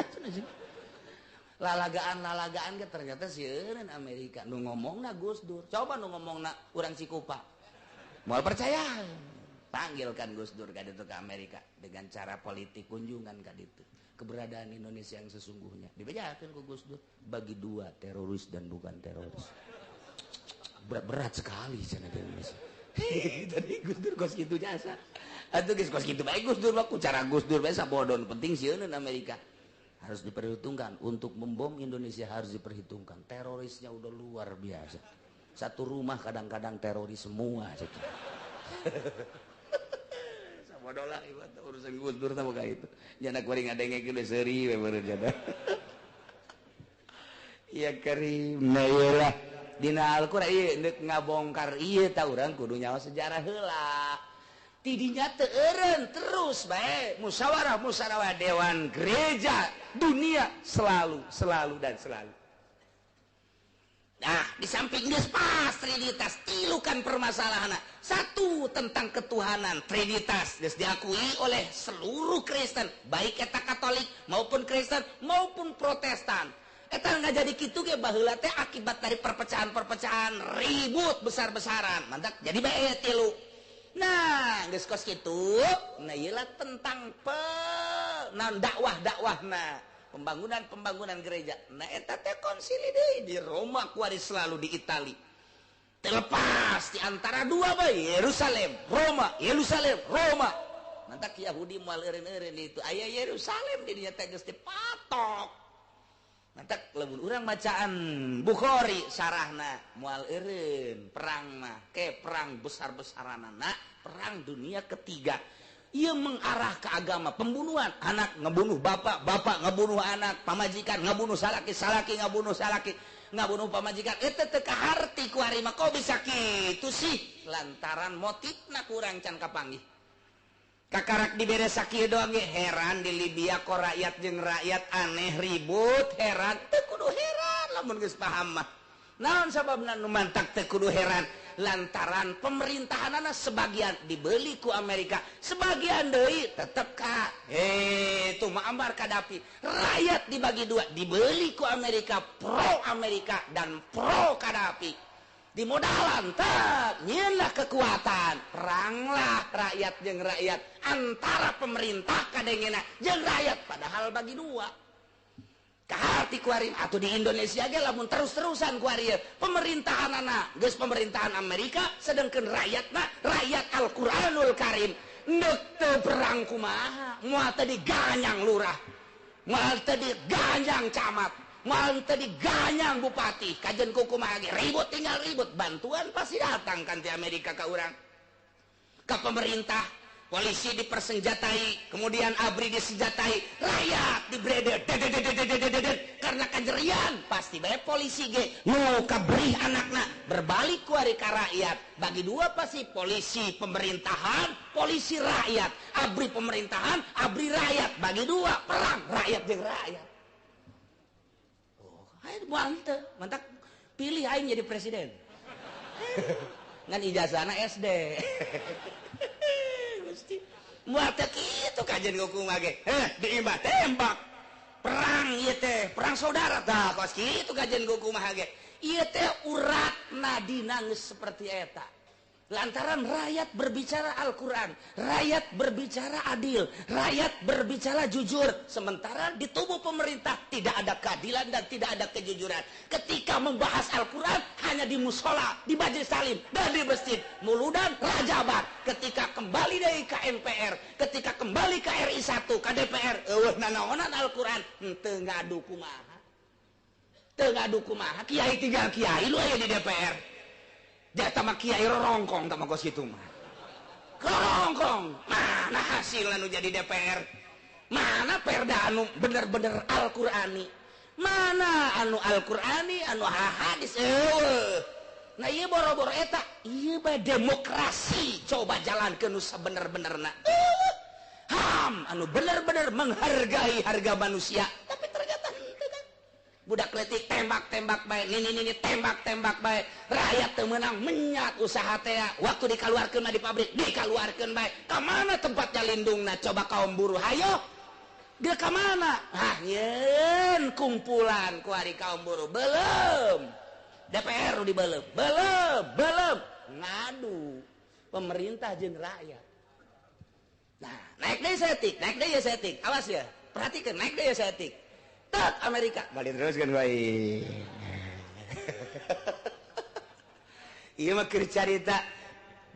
Lalagaan-lalagaan ke ternyata sieun Amerika nu ngomongna Gus Dur. Coba nu ngomongna urang Cikupa. Moal percaya. Panggilkan Gus Dur ka ditu ke Amerika dengan cara politik kunjungan ka ditu. Keberadaan Indonesia yang sesungguhnya dibejakeun ku Gus Dur, bagi dua, teroris dan bukan teroris. Berat-berat sekali cenah di Indonesia. Tadi Gus Dur kos kitu jasa. Atuh geus kos kitu bae Gus Dur mah, ku cara Gus Dur bae sabodon, penting sieun Amerika. Harus diperhitungkan. Untuk membom Indonesia harus diperhitungkan. Terorisnya udah luar biasa. Satu rumah kadang-kadang teroris semua. Sabodoh lah urusan Gus Dur sama kayak itu. Jana kuring ngadenge geus seuri we meureun jana. Ya karim. Nah iyalah dina Al-Qur'an ieu deuk ngabongkar ieu ta urang kudu nyawa sejarah heula. Tidinya teu eureun terus bae musyawarah musyawarah dewan gereja dunia selalu selalu dan selalu. Nah, di samping geus pas Trinitas tilukan permasalahan. Satu tentang ketuhanan Trinitas geus diakui oleh seluruh Kristen, baik eta Katolik maupun Kristen maupun Protestan. Eta nggak jadi kitu ge baheula teh akibat dari perpecahan-perpecahan ribut besar-besaran. Mantak jadi bae tilu. Nah, geus kos kitu, nah ieu tentang nah dakwah-dakwahna, pembangunan-pembangunan gereja. Nah eta teh konsili deui di Roma kuari selalu di Itali. Terlepas di antara dua bae Yerusalem, Roma, Yerusalem, Roma. Mantak Yahudi moal eureun-eureun itu aya Yerusalem di dinya teh geus dipatok. Mantak lamun urang bacaan Bukhari sarahna moal eureun perang mah ke perang besar-besaranana perang dunia ketiga. Ia mengarah ke agama pembunuhan, anak ngebunuh bapak, bapak ngebunuh anak, pamajikan ngebunuh salaki, salaki ngebunuh salaki, ngebunuh pamajikan. Eta teu kaharti ku ari mah kok bisa kitu sih? Lantaran motifna kurang can kapanggih. Kakarak dibere sakieu doang ge heran di Libya kok rakyat jeung rakyat aneh ribut heran teu kudu heran lamun geus paham mah. Naon sababna nu mantak teu kudu heran? Lantaran pemerintahanana sebagian dibeli ku Amerika, sebagian deui tetep ka itu Muammar Gaddafi. Rakyat dibagi dua, dibeli ku Amerika, pro Amerika dan pro Gaddafi. Dimodalan tak nyieunlah kekuatan, peranglah rakyat jeung rakyat antara pemerintah kadengena jeung rakyat padahal bagi dua. Kaharti kuari atau di Indonesia ge lamun terus-terusan kuari pemerintahanana geus pemerintahan Amerika sedangkan rakyatna rakyat Al-Qur'anul Karim neuk teu perang kumaha moal teu diganyang lurah, moal teu diganyang camat, moal teu diganyang bupati, kajen kumaha ge ribut tinggal ribut, bantuan pasti datang kan ti Amerika ka urang ka pemerintah. Polisi dipersenjatai, kemudian ABRI disenjatai, rakyat dibredel, karena kajerian pasti bae polisi ge nu kabrih anakna berbalik ku ari ka rakyat. Bagi dua pasti polisi pemerintahan, polisi rakyat, ABRI pemerintahan, ABRI rakyat, bagi dua perang rakyat jeung rakyat. Oh, ayo mantep, mantap pilih aing jadi presiden. Ngan ijazahna SD. Mual teh kitu kajian kumaha ge. Heh, diimbah tembak. Perang ieu teh, perang saudara tah kos kitu kajian kumaha ge. Ieu teh uratna dina geus seperti eta. Lantaran rakyat berbicara Al-Qur'an, rakyat berbicara adil, rakyat berbicara jujur, sementara di tubuh pemerintah tidak ada keadilan dan tidak ada kejujuran. Ketika membahas Al-Qur'an hanya di musola, di majelis taklim dan di masjid, muludan rajabat. Ketika kembali dari KMPR, ketika kembali ke RI 1, ke DPR, eueuh nanaonan Al-Qur'an, henteu ngadu kumaha. Teu ngadu kumaha, kiai tinggal kiai lu aya di DPR. Dia sama kiai rorongkong sama kos kitu mah. Rorongkong. Mana hasil anu jadi DPR? Mana perda anu bener-bener Al-Qur'ani? Mana anu Al-Qur'ani anu hadis eueuh. Nah ieu boro-boro eta, ieu bae demokrasi coba jalankeun nu sabener-benerna. HAM anu bener-bener menghargai harga manusia, tapi ternyata henteu kan. Budak letik tembak-tembak bae, nini-nini tembak-tembak bae, rakyat teu meunang menyat usaha teh, waktu dikaluarkeun mah di pabrik dikaluarkeun bae. Ka mana tempatnya lindungna coba kaum buruh hayo? Dia ka mana? Ah nyeun kumpulan ku ari kaum buruh belum. DPR dibelem, belum, belum ngadu pemerintah jeung rakyat. Nah, naik deui saeutik, naik deui ya saeutik. Awas ya, perhatikan naik deui ya saeutik. Tet Amerika balik terus kan baik. Ieu mah keur carita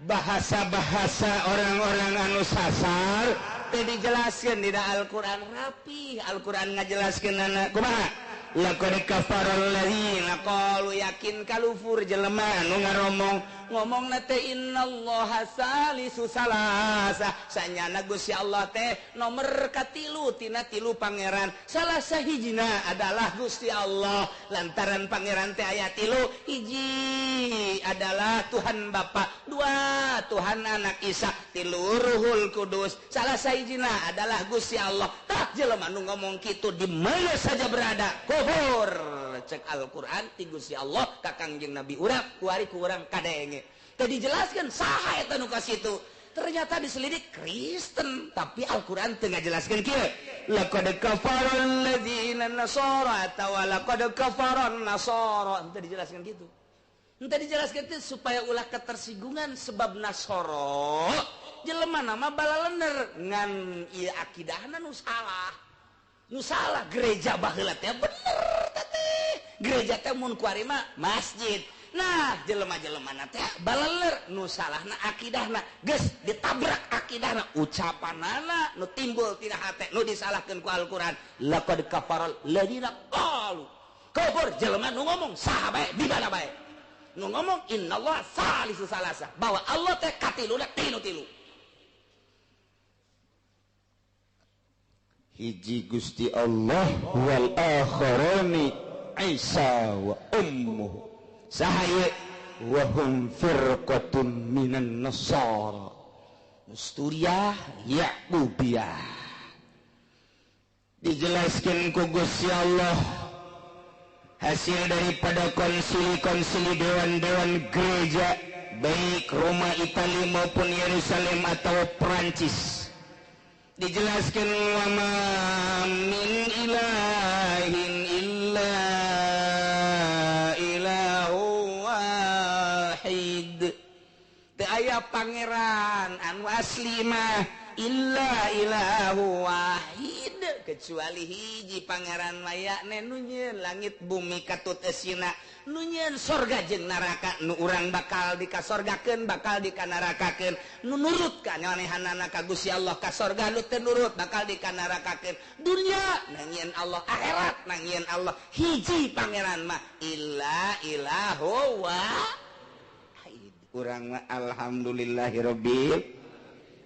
bahasa-bahasa orang-orang anu sasar Teu dijelaskeun dina Al-Qur'an rapi. Al-Qur'an ngajelaskeun anak kumaha? Laqad kafara alladzina qalu yakin kalufur jelema nu ngaromong ngomongna teh innallaha salisu salasa sanyana Gusti Allah teh nomor katilu tina tilu pangeran salah sahijina adalah Gusti Allah lantaran pangeran teh aya tilu hiji adalah Tuhan Bapa dua Tuhan Anak Isa tilu Ruhul Kudus salah sahijina adalah Gusti Allah. Tah jelema nu ngomong kitu di mana saja berada kufur cek Al-Qur'an ti Gusti Allah ka Kangjeng Nabi urang kuari ku urang kadenge. Teu dijelaskeun saha eta nu ka situ. Ternyata diselidik Kristen tapi Al-Qur'an teu ngajelaskeun kieu. Laqad kafara alladzina nasara atawa laqad kafara an-nasara. Teu dijelaskeun kitu. Henteu dijelaskeun teh supaya ulah ketersinggungan sebab Nasara jelema nama balalener ngan ieu akidahna nu salah. Nu salah gereja baheula teh bener teh. Gereja teh mun kuari mah masjid. Nah, jelema-jelemana teh baleler nu salahna akidahna geus ditabrak akidahna ucapanana nu timbul tina hate nu disalahkeun ku Al-Qur'an. Laqad kafaral ladzina qalu. Kufur jelema nu ngomong saha bae di mana bae. Nu ngomong innallaha salisu salasa bahwa Allah teh katiluna tilu-tilu. Hiji Gusti Allah wal akharani Isa wa ummuhu saha wa hum firqatun minan nasara Nusturiyah Yaqubiyah. Dijelaskan ku Gusti Allah hasil daripada konsili-konsili dewan-dewan gereja baik Roma, Itali maupun Yerusalem atau Perancis. Dijelaskan wa ma min ilahin illa ilahu wahid. Teu aya pangeran anu asli mah illa ilahu wahid kecuali hiji pangeran mayakne nu nyieun langit bumi katut eusina nu nyieun sorga jeung neraka nu urang bakal dikasorgakeun bakal dikanarakakeun nu nurut ka nyanehanana ka Gusti Allah ka sorga nu teu nurut bakal dikanarakakeun dunya nu nyieun Allah akhirat nu nyieun Allah hiji pangeran mah illa ilahu wahid. Urang mah alhamdulillahirabbil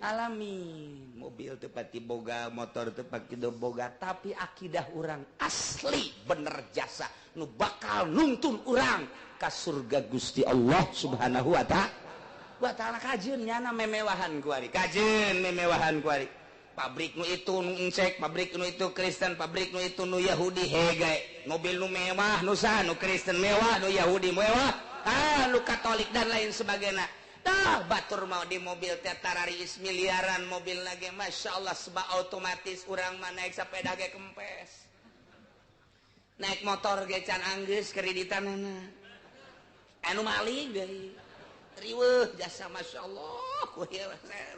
alamin. Mobil tepati boga, motor tepati boga, tapi akidah urang asli bener jasa nu bakal nuntun urang ka surga Gusti Allah Subhanahu wa ta'ala. Kajeun nyana memewahan kuari, kajeun memewahan kuari. Pabrik nu itu nu encek, pabrik nu itu Kristen, pabrik nu itu nu Yahudi hege. Mobil nu mewah nu saha, nu Kristen mewah, nu Yahudi mewah, nu Katolik dan lain sebagainya. Tah batur mau di mobil teh tararis miliaran mobil lagi masya Allah sebab otomatis urang mah naik sepeda ge kempes naik motor ge can anggeus kreditanana anu maling deui riweuh jasa masya Allah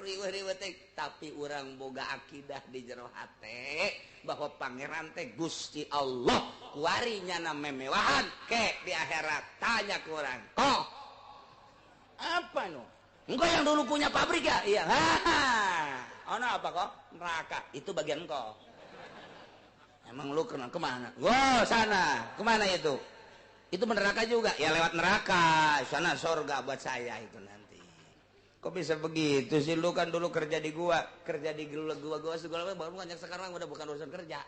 riweuh-riweuh teh tapi urang boga akidah di jero hate bahwa pangeran teh Gusti Allah kuari nyana memewahan ke di akhirat tanya ku urang kok apa no? Engkau yang dulu punya pabrik ya? Iya. Oh, no, apa kok? Neraka. Itu bagian engkau. Emang lu kena kemana? Wow, sana. Kemana itu? Itu neraka juga. Ya lewat neraka. Sana sorga buat saya itu nanti. Kok bisa begitu sih? Lu kan dulu kerja di gua. Kerja di gua segala baru banyak sekarang udah bukan urusan kerja.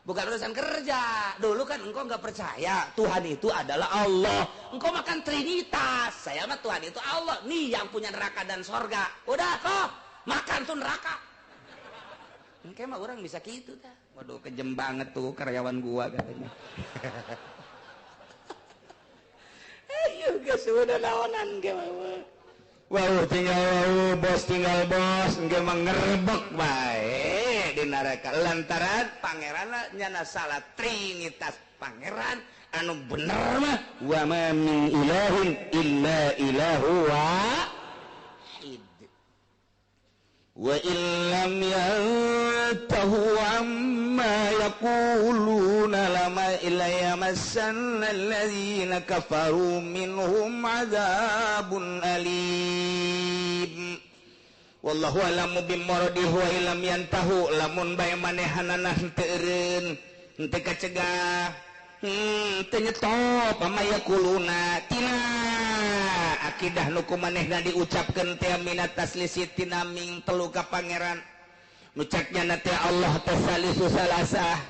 Bukan urusan kerja. Dulu kan engkau nggak percaya Tuhan itu adalah Allah. Engkau makan Trinitas. Saya mah Tuhan itu Allah. Nih yang punya neraka dan sorga. Udah kok makan tuh neraka. Engkau mah orang bisa gitu dah. Waduh kejem banget tuh karyawan gua katanya. Ayo geus udah lawanan ge mah. Wow tinggal wow, bos tinggal bos, engke mah ngerebek bae di neraka lantaran pangeran nyana salah Trinitas pangeran anu bener mah wa ma min ilahin illa ilahu wahid wa illam yantahu amma yaquluna lama illa yamassanna alladhina kafaru minhum adzabun alim. Wallahu alamu bimuradihi wa illam yantahu lamun bae manehanana henteu eureun henteu kacegah teu nyetop amaya kuluna tina akidah nu ku manehna diucapkeun teh minat taslisi tina ming telu ka pangeran nu cek nyana teh Allah teh salisu salasah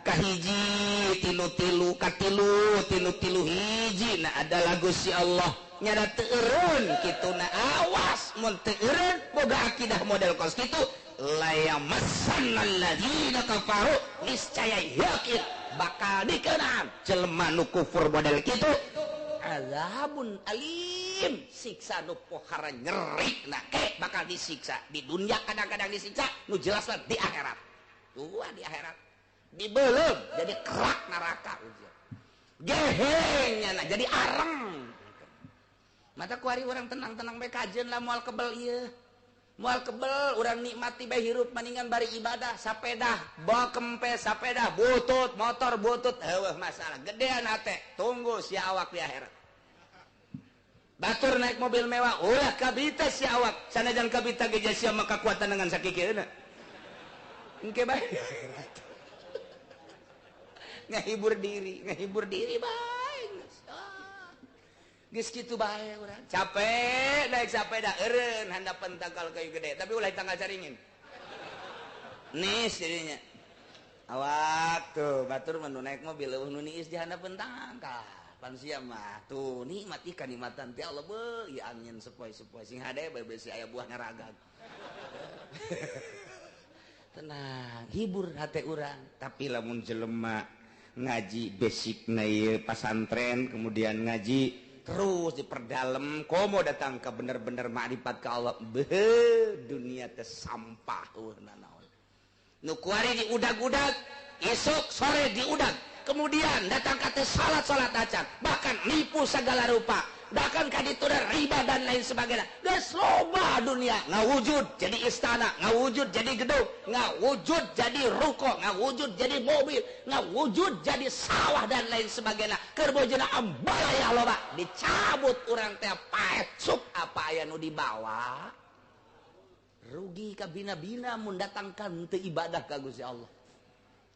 kahiji tinu tilu katilu tinu tilu hiji na adalah Gusti Allah nyana teu eureun kituna awas mun teu eureun boga akidah model kos kitu layamassanal ladzina kafaru niscaya yakin bakal dikenaan jelema nu kufur model kitu azabun alim siksa nu pohara nyeri nah ke bakal disiksa di dunia kadang-kadang disiksa nu jelas lah di akhirat dua di akhirat dibelem jadi kerak neraka gehengnya nah jadi areng mata kuari orang tenang-tenang bae kajeun lah moal kebel ieu moal kebel urang nikmati bae hirup maningan bari ibadah sapedah bawa kempes sapeda butut motor butut heueuh masalah gedean hate tunggu sia awak di akhirat batur naik mobil mewah ulah kabita sia awak sanajan kabita ge sia mah kakuatan dengan sakikieuna engke bae akhirat ngahibur diri bae geus kitu bae urang capek naik sapeda eureun handapeun tangkal kayu gede tapi ulah tanggal caringin nis jadinya awak tuh batur mah nu naik mobil eueuh nu niis di handapeun tangkal pan sia mah tuh nikmat ikan nikmatan teh Allah beuh ieu angin sepoi-sepoi sing hade bae besi aya buah ngaragag tenang hibur hate urang tapi lamun jelema ngaji basicna ieu pasantren kemudian ngaji terus diperdalam komo datang ke bener-bener makrifat ke Allah beuh dunia teh sampah eueuh nanaon nu kuari diudag-udag esok sore diudag kemudian datang ka teh salat-salat acan bahkan nipu segala rupa bahkan ka ditu riba dan lain sebagainya geus loba dunia ngawujud jadi istana ngawujud jadi gedung ngawujud jadi ruko ngawujud jadi mobil ngawujud jadi sawah dan lain sebagainya keur bojona ambalaya loba dicabut urang teh paet sup apa aya nu dibawa rugi ka bina-bina mun datangkan teu ibadah ka Gusti Allah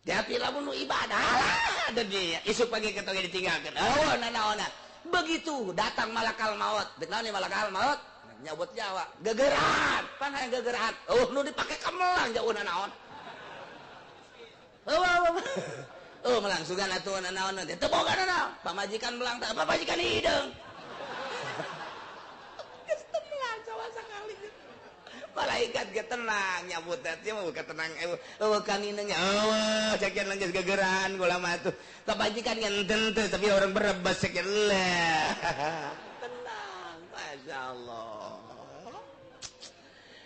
tapi lamun nu ibadah lah dunia isuk pagi ketoge ditinggalkeun eueuh nanaonan begitu datang malakal maut dek naon malakal maut nyabut nyawa gegeran pan hayang gegeran eueuh nu dipake kemelang jauhna naon eueuh oh melang sugan atuh naon teh teu boga naon pamajikan melang teh pamajikan hideung geus teu melang sawa sakali malaikat ge tenang nyabut teh mah bukan tenang eueuh kaninenya eueuh cakian geus gegeran kula mah atuh kebajikan ngenten teh tapi orang berebas sekian lah tenang masyaallah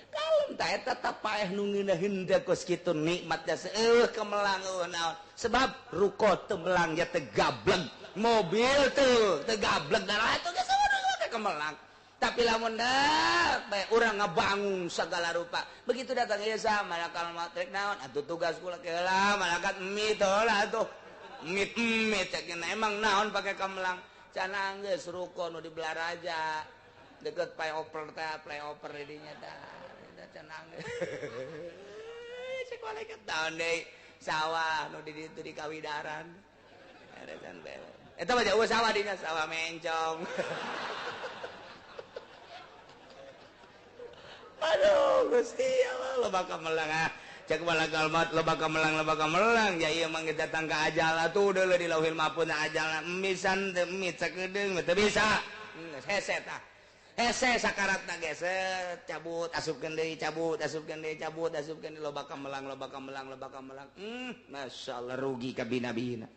kalem tah eta teh paeh nu ngeunaheun teh kos kitu nikmatnya eueuh kemelang eueuh naon sebab ruko teu melang ya teh gableng mobil teu teh gableng darah atuh geus eueuh kemelang tapi lamun dah bae urang ngabangun segala rupa begitu datang ieu sa malakal maut rek naon atuh tugas kula heula malaikat mie teh lah atuh mie mie cek emang naon pake kemelang cenah geus ruko nu di Belaraja deket flyover teh flyover di dinya tah eta cenah geus cek malaikat naon deui sawah nu di ditu di Kawidaran eta can eta mah jauh sawah dinya sawah mencong. Aduh Gusti Allah loba kamelang ah cek malakal maut loba kamelang ya ieu mah datang ka ajal atuh deuleu di lauhil mahfuz ajal misan teu mie sakedeung teu bisa hese tah hese sakaratna ge set cabut asupkeun deui cabut asupkeun deui cabut asupkeun loba kamelang loba kamelang loba kamelang masyaallah rugi ka bina-bina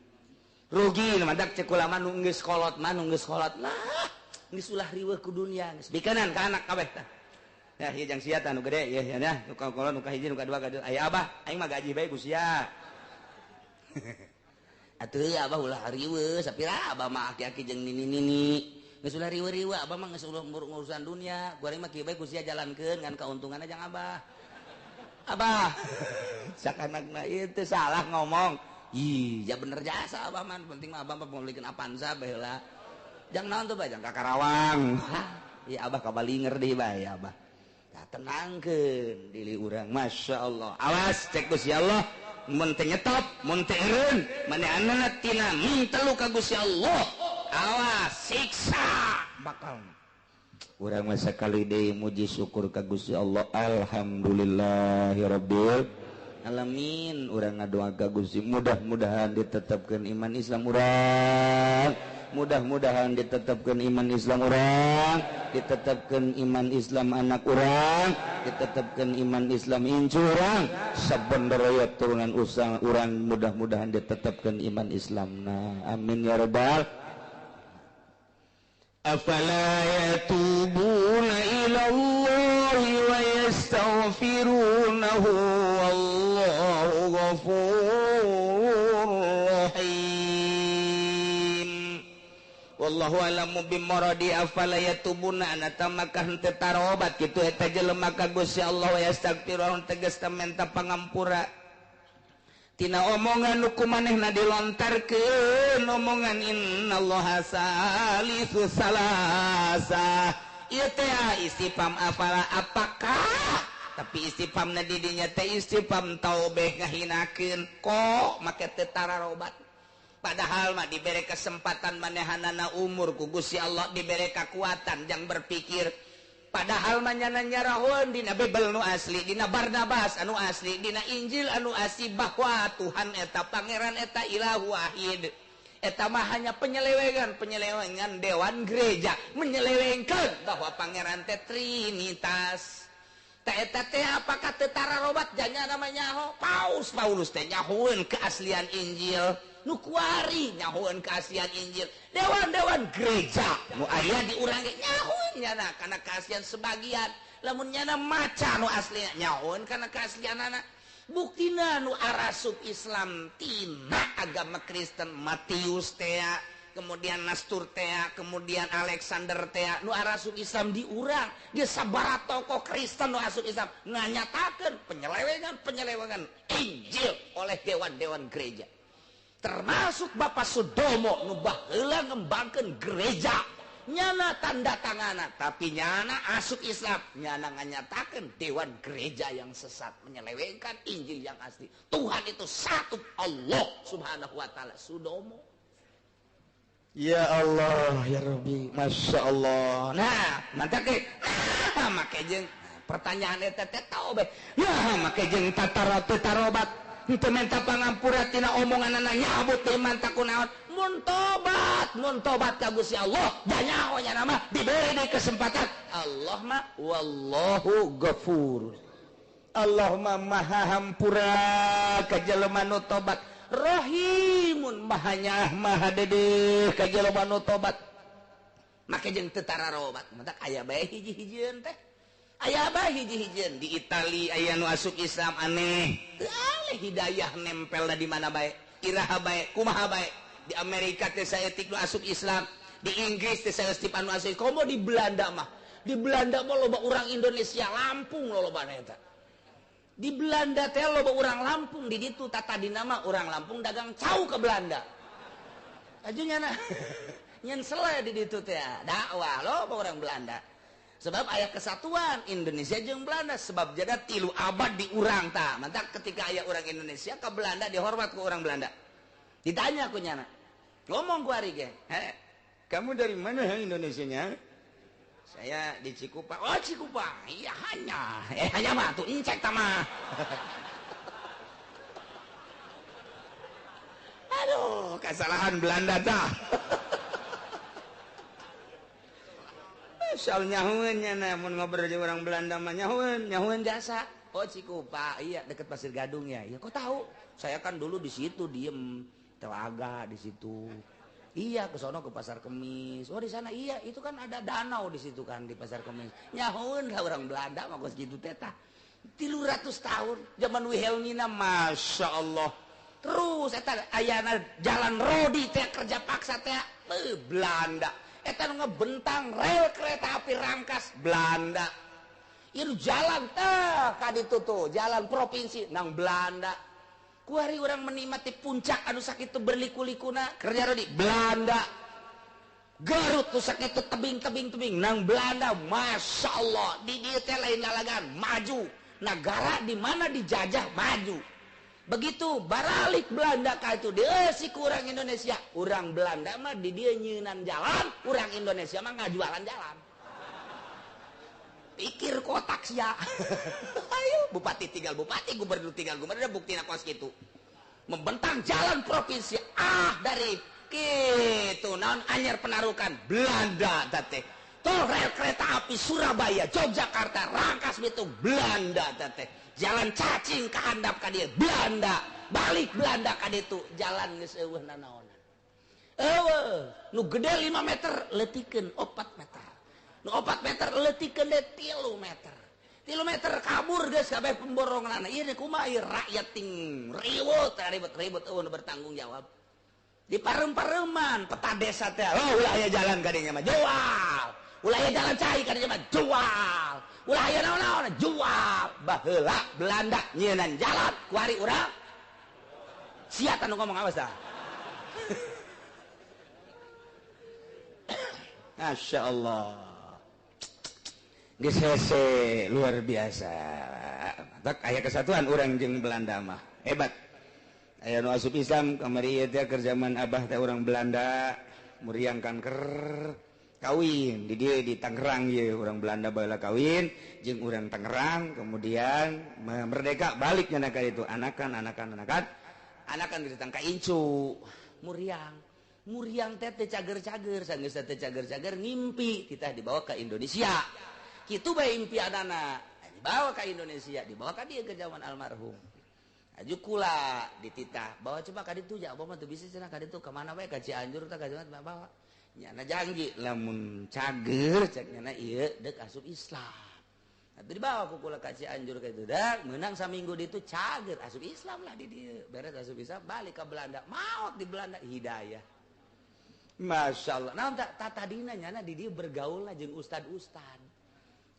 rugi madak cek ulama nu geus kolot mah nu geus kolot lah geus ulah riweuh ku dunia geus bikenan ka anak kabeh tah. Ya ieu jang sia tah nu gede ye ya nu ka kolot nu ka hiji nu ka dua ka aya abah aing mah gaji bae ku sia. Atuh abah ulah riweuh sapira abah mah aki-aki jeung nini-nini geus ulah riweuh-riweuh abah mah geus ulah ngurusan dunia goreng mah kieu bae ku sia jalankeun ngan kauntunganna jang abah. Abah sakanakna ieu teh salah ngomong. Ih, ya bener jasa abah mah penting mah abah mah pemilikeun Avanza bae heula. Jang naon tuh bae jang ka Karawang. Ya abah ka Balinger deui bae abah. Tah tenangkeun diri urang, Masya Allah. Awas cek Gusti Allah, mun teu nyetop, mun teu eureun, manehanna tina mintelu ka Gusti Allah. Awas siksa bakal. Urang mah sakali deui muji syukur ka Gusti Allah. Alhamdulillahirabbil alamin. Urang ngadoa ka Gusti mudah-mudahan ditetapkeun iman Islam urang. Mudah-mudahan ditetapkan iman Islam urang, ditetapkan iman Islam anak urang, ditetapkan iman Islam incu urang, sabenderaya turunan usang urang mudah-mudahan ditetapkan iman Islam. Nah, amin ya rabbal. Afala yatubuna ila Allahi wa yastaghfirunahu wallahu ghafurur rahim. Wallahu alamu bimaradi afala yatubuna anata maka henteu tarobat kitu eta jelema ka Gusti Allah wa yastaghfirun tegas menta pangampura tina omongan nu kumanehna dilontarkeun omongan innallaha salisu salasa ieu teh istifham afala apakah tapi istifhamna di dinya teh istifham taubeh ngahinakeun kok make teu tararobat. Padahal mah diberi kesempatan manehanana umur ku Gusti Allah diberi kekuatan jang berpikir. Padahal mah nyana nyarahun dina Bible nu asli, dina Barnabas anu asli, dina Injil anu asli bahwa Tuhan eta pangeran eta ilahu wahid. Eta mah hanya penyelewengan dewan gereja menyelewengkeun bahwa pangeran teh Trinitas. Teh eta teh apakah teu tararobat janya namanya nyaho? Paus Paulus teh nyahoeun keaslian Injil. Nu kuari nyahoeun keaslian Injil, dewan-dewan gereja nu aya di urang ge nyahoeun nyana kana keaslian sebagian, lamun nyana maca nu asli nyahoeun kana keaslianana. Buktina nu arasup Islam tina agama Kristen Matius tea, kemudian Nastur tea, kemudian Alexander tea, nu arasup Islam di urang, dia sabaraha tokoh Kristen nu asup Islam nganyatakeun penyelewengan Injil oleh dewan-dewan gereja. Termasuk Bapak Sudomo nu baheula ngembangkeun gereja nyana tanda tangana tapi nyana asup Islam nyana nganyatakeun dewan gereja yang sesat menyelewengkan Injil yang asli. Tuhan itu satu, Allah Subhanahu wa taala. Sudomo. Ya Allah ya Rabbi, Masya Allah. Nah, mantap ge. Nah, make jeung pertanyaan eta teh tahu be. Nah, make jeung tataratu tarobat. Henteu menta pangampura tina omonganana nyabut teh manta kunaon. Mun tobat ka Gusti Allah, danyaho nya mah diberi deui kesempatan. Allah mah wallahu ghafur. Allah mah maha hampura ka jelema nu tobat. Rahimun maha nyaah maha dedeh ka jelema nu tobat. Make jeung teu tararobat, matak aya bae hiji-hijieun teh. Aya bae hiji-hijieun di Itali aya nu asup Islam aneh. Teu aleh hidayah nempelna di mana bae, iraha bae, kumaha bae. Di Amerika teh saeutik nu asup Islam, di Inggris teh saeutik anu asup. Komo di Belanda mah. Di Belanda mah loba urang Indonesia Lampung lolobana eta. Di Belanda teh loba urang Lampung di ditu tata dinama urang Lampung dagang cau ke Belanda. Aju nyana nyen sele di ditu teh dakwah loba urang Belanda. Sebab aya kesatuan Indonesia jeung Belanda sebab jada 3 abad di urang tah. Mantak ketika aya urang Indonesia ke Belanda dihormat ku urang Belanda. Ditanya ku nyana. Ngomong ku ari ge, "He, kamu dari mana Indonesianya?" Saya di Cikupa. Oh, Cikupa. Iya hanya. Hanya mah tuh incek tama. Aduh, kesalahan Belanda dah. Soal nyahueun nya mun ngobrol jeung orang Belanda mah nyahueun jasa. Oh, Cikupa. Iya, deket Pasir Gadung ya. Iya, kok tahu? Saya kan dulu di situ diem, telaga di situ. Iya, ke sono ke Pasar Kemis. Oh, di sana iya, itu kan ada danau di situ kan di Pasar Kemis. Nyahueun lah orang Belanda mah geus kitu teh tah. 300 tahun zaman Wilhelmina, Masya Allah. Terus eta ayana jalan rodi teh kerja paksa teh Belanda. Eta nu ngebentang rel kereta api Rangkas Belanda. Ieu jalan teh ka ditu tuh, jalan provinsi nang Belanda. Kuari orang menikmati puncak anu sakitu berliku-likuna kerja rodi Belanda. Garut tuh sakitu tebing-tebing-tebing nang Belanda Masya Allah di dieu teh lain lalagan maju negara di mana dijajah maju begitu baralik Belanda ka itu dieusi ku urang Indonesia urang Belanda mah di dieu nyeunan jalan urang Indonesia mah ngajualan jalan pikir kotak sia ayo bupati tinggal bupati gubernur tinggal gubernur buktina kos kitu membentang jalan provinsi ah dari gitu naon anyar penarukan Belanda teh tol rel kereta api Surabaya Yogyakarta Rangkas Bitung Belanda teh jalan cacing ka handap ka dieu Belanda balik Belanda ka ditu jalan geus eueuh nanaonan eueuh nu gede 5 meter leutikeun 4 meter nu 4 meter leutikeun deui 3 meter 3 meter kabur geus kabeh pemboronganna ieu kumaha ieu rakyat ting ribut ribut-ribut eueuh nu bertanggung jawab di parem-pareman peta desa teh oh ulah aya jalan kadinya mah jual ulah aya jalan cai kadinya mah jual ulah aya naon-naon jual baheula Belanda nyieunnan jalan kuari urang sia tah nu ngomong awas dah Masya Allah geus hese luar biasa tak aya kesatuan urang jeung Belanda mah hebat. Aya nu asup Islam kamari ieu teh keur zaman abah teh urang Belanda muriang kanker kawin di dieu di Tangerang ieu urang Belanda baheula kawin jeung urang Tangerang kemudian merdeka balik nya ka ditu anakan anakan anakan anakan ditang ka incu muriang muriang teh teu cager-cager sanggeus teh cager-cager ngimpi kita dibawa ke Indonesia kitu bae impianana dibawa ka Indonesia dibawa ka dieu ke zaman almarhum aju kula dititah bawa coba ka ditu ja abah mah teu bisa cenah ka ditu ka mana bae ka Cianjur tah ka Jawa bawa nyana janji lamun cager cek nyana ieu deuk asup Islam atuh dibawa ku kula ka Cianjur ka ditu dah meunang saminggu ditu cager asup Islam lah di dieu beres asup Islam balik ka Belanda maot di Belanda hidayah Masya Allah naon tak tatadina nyana di dieu bergaul lah jeung ustad-ustad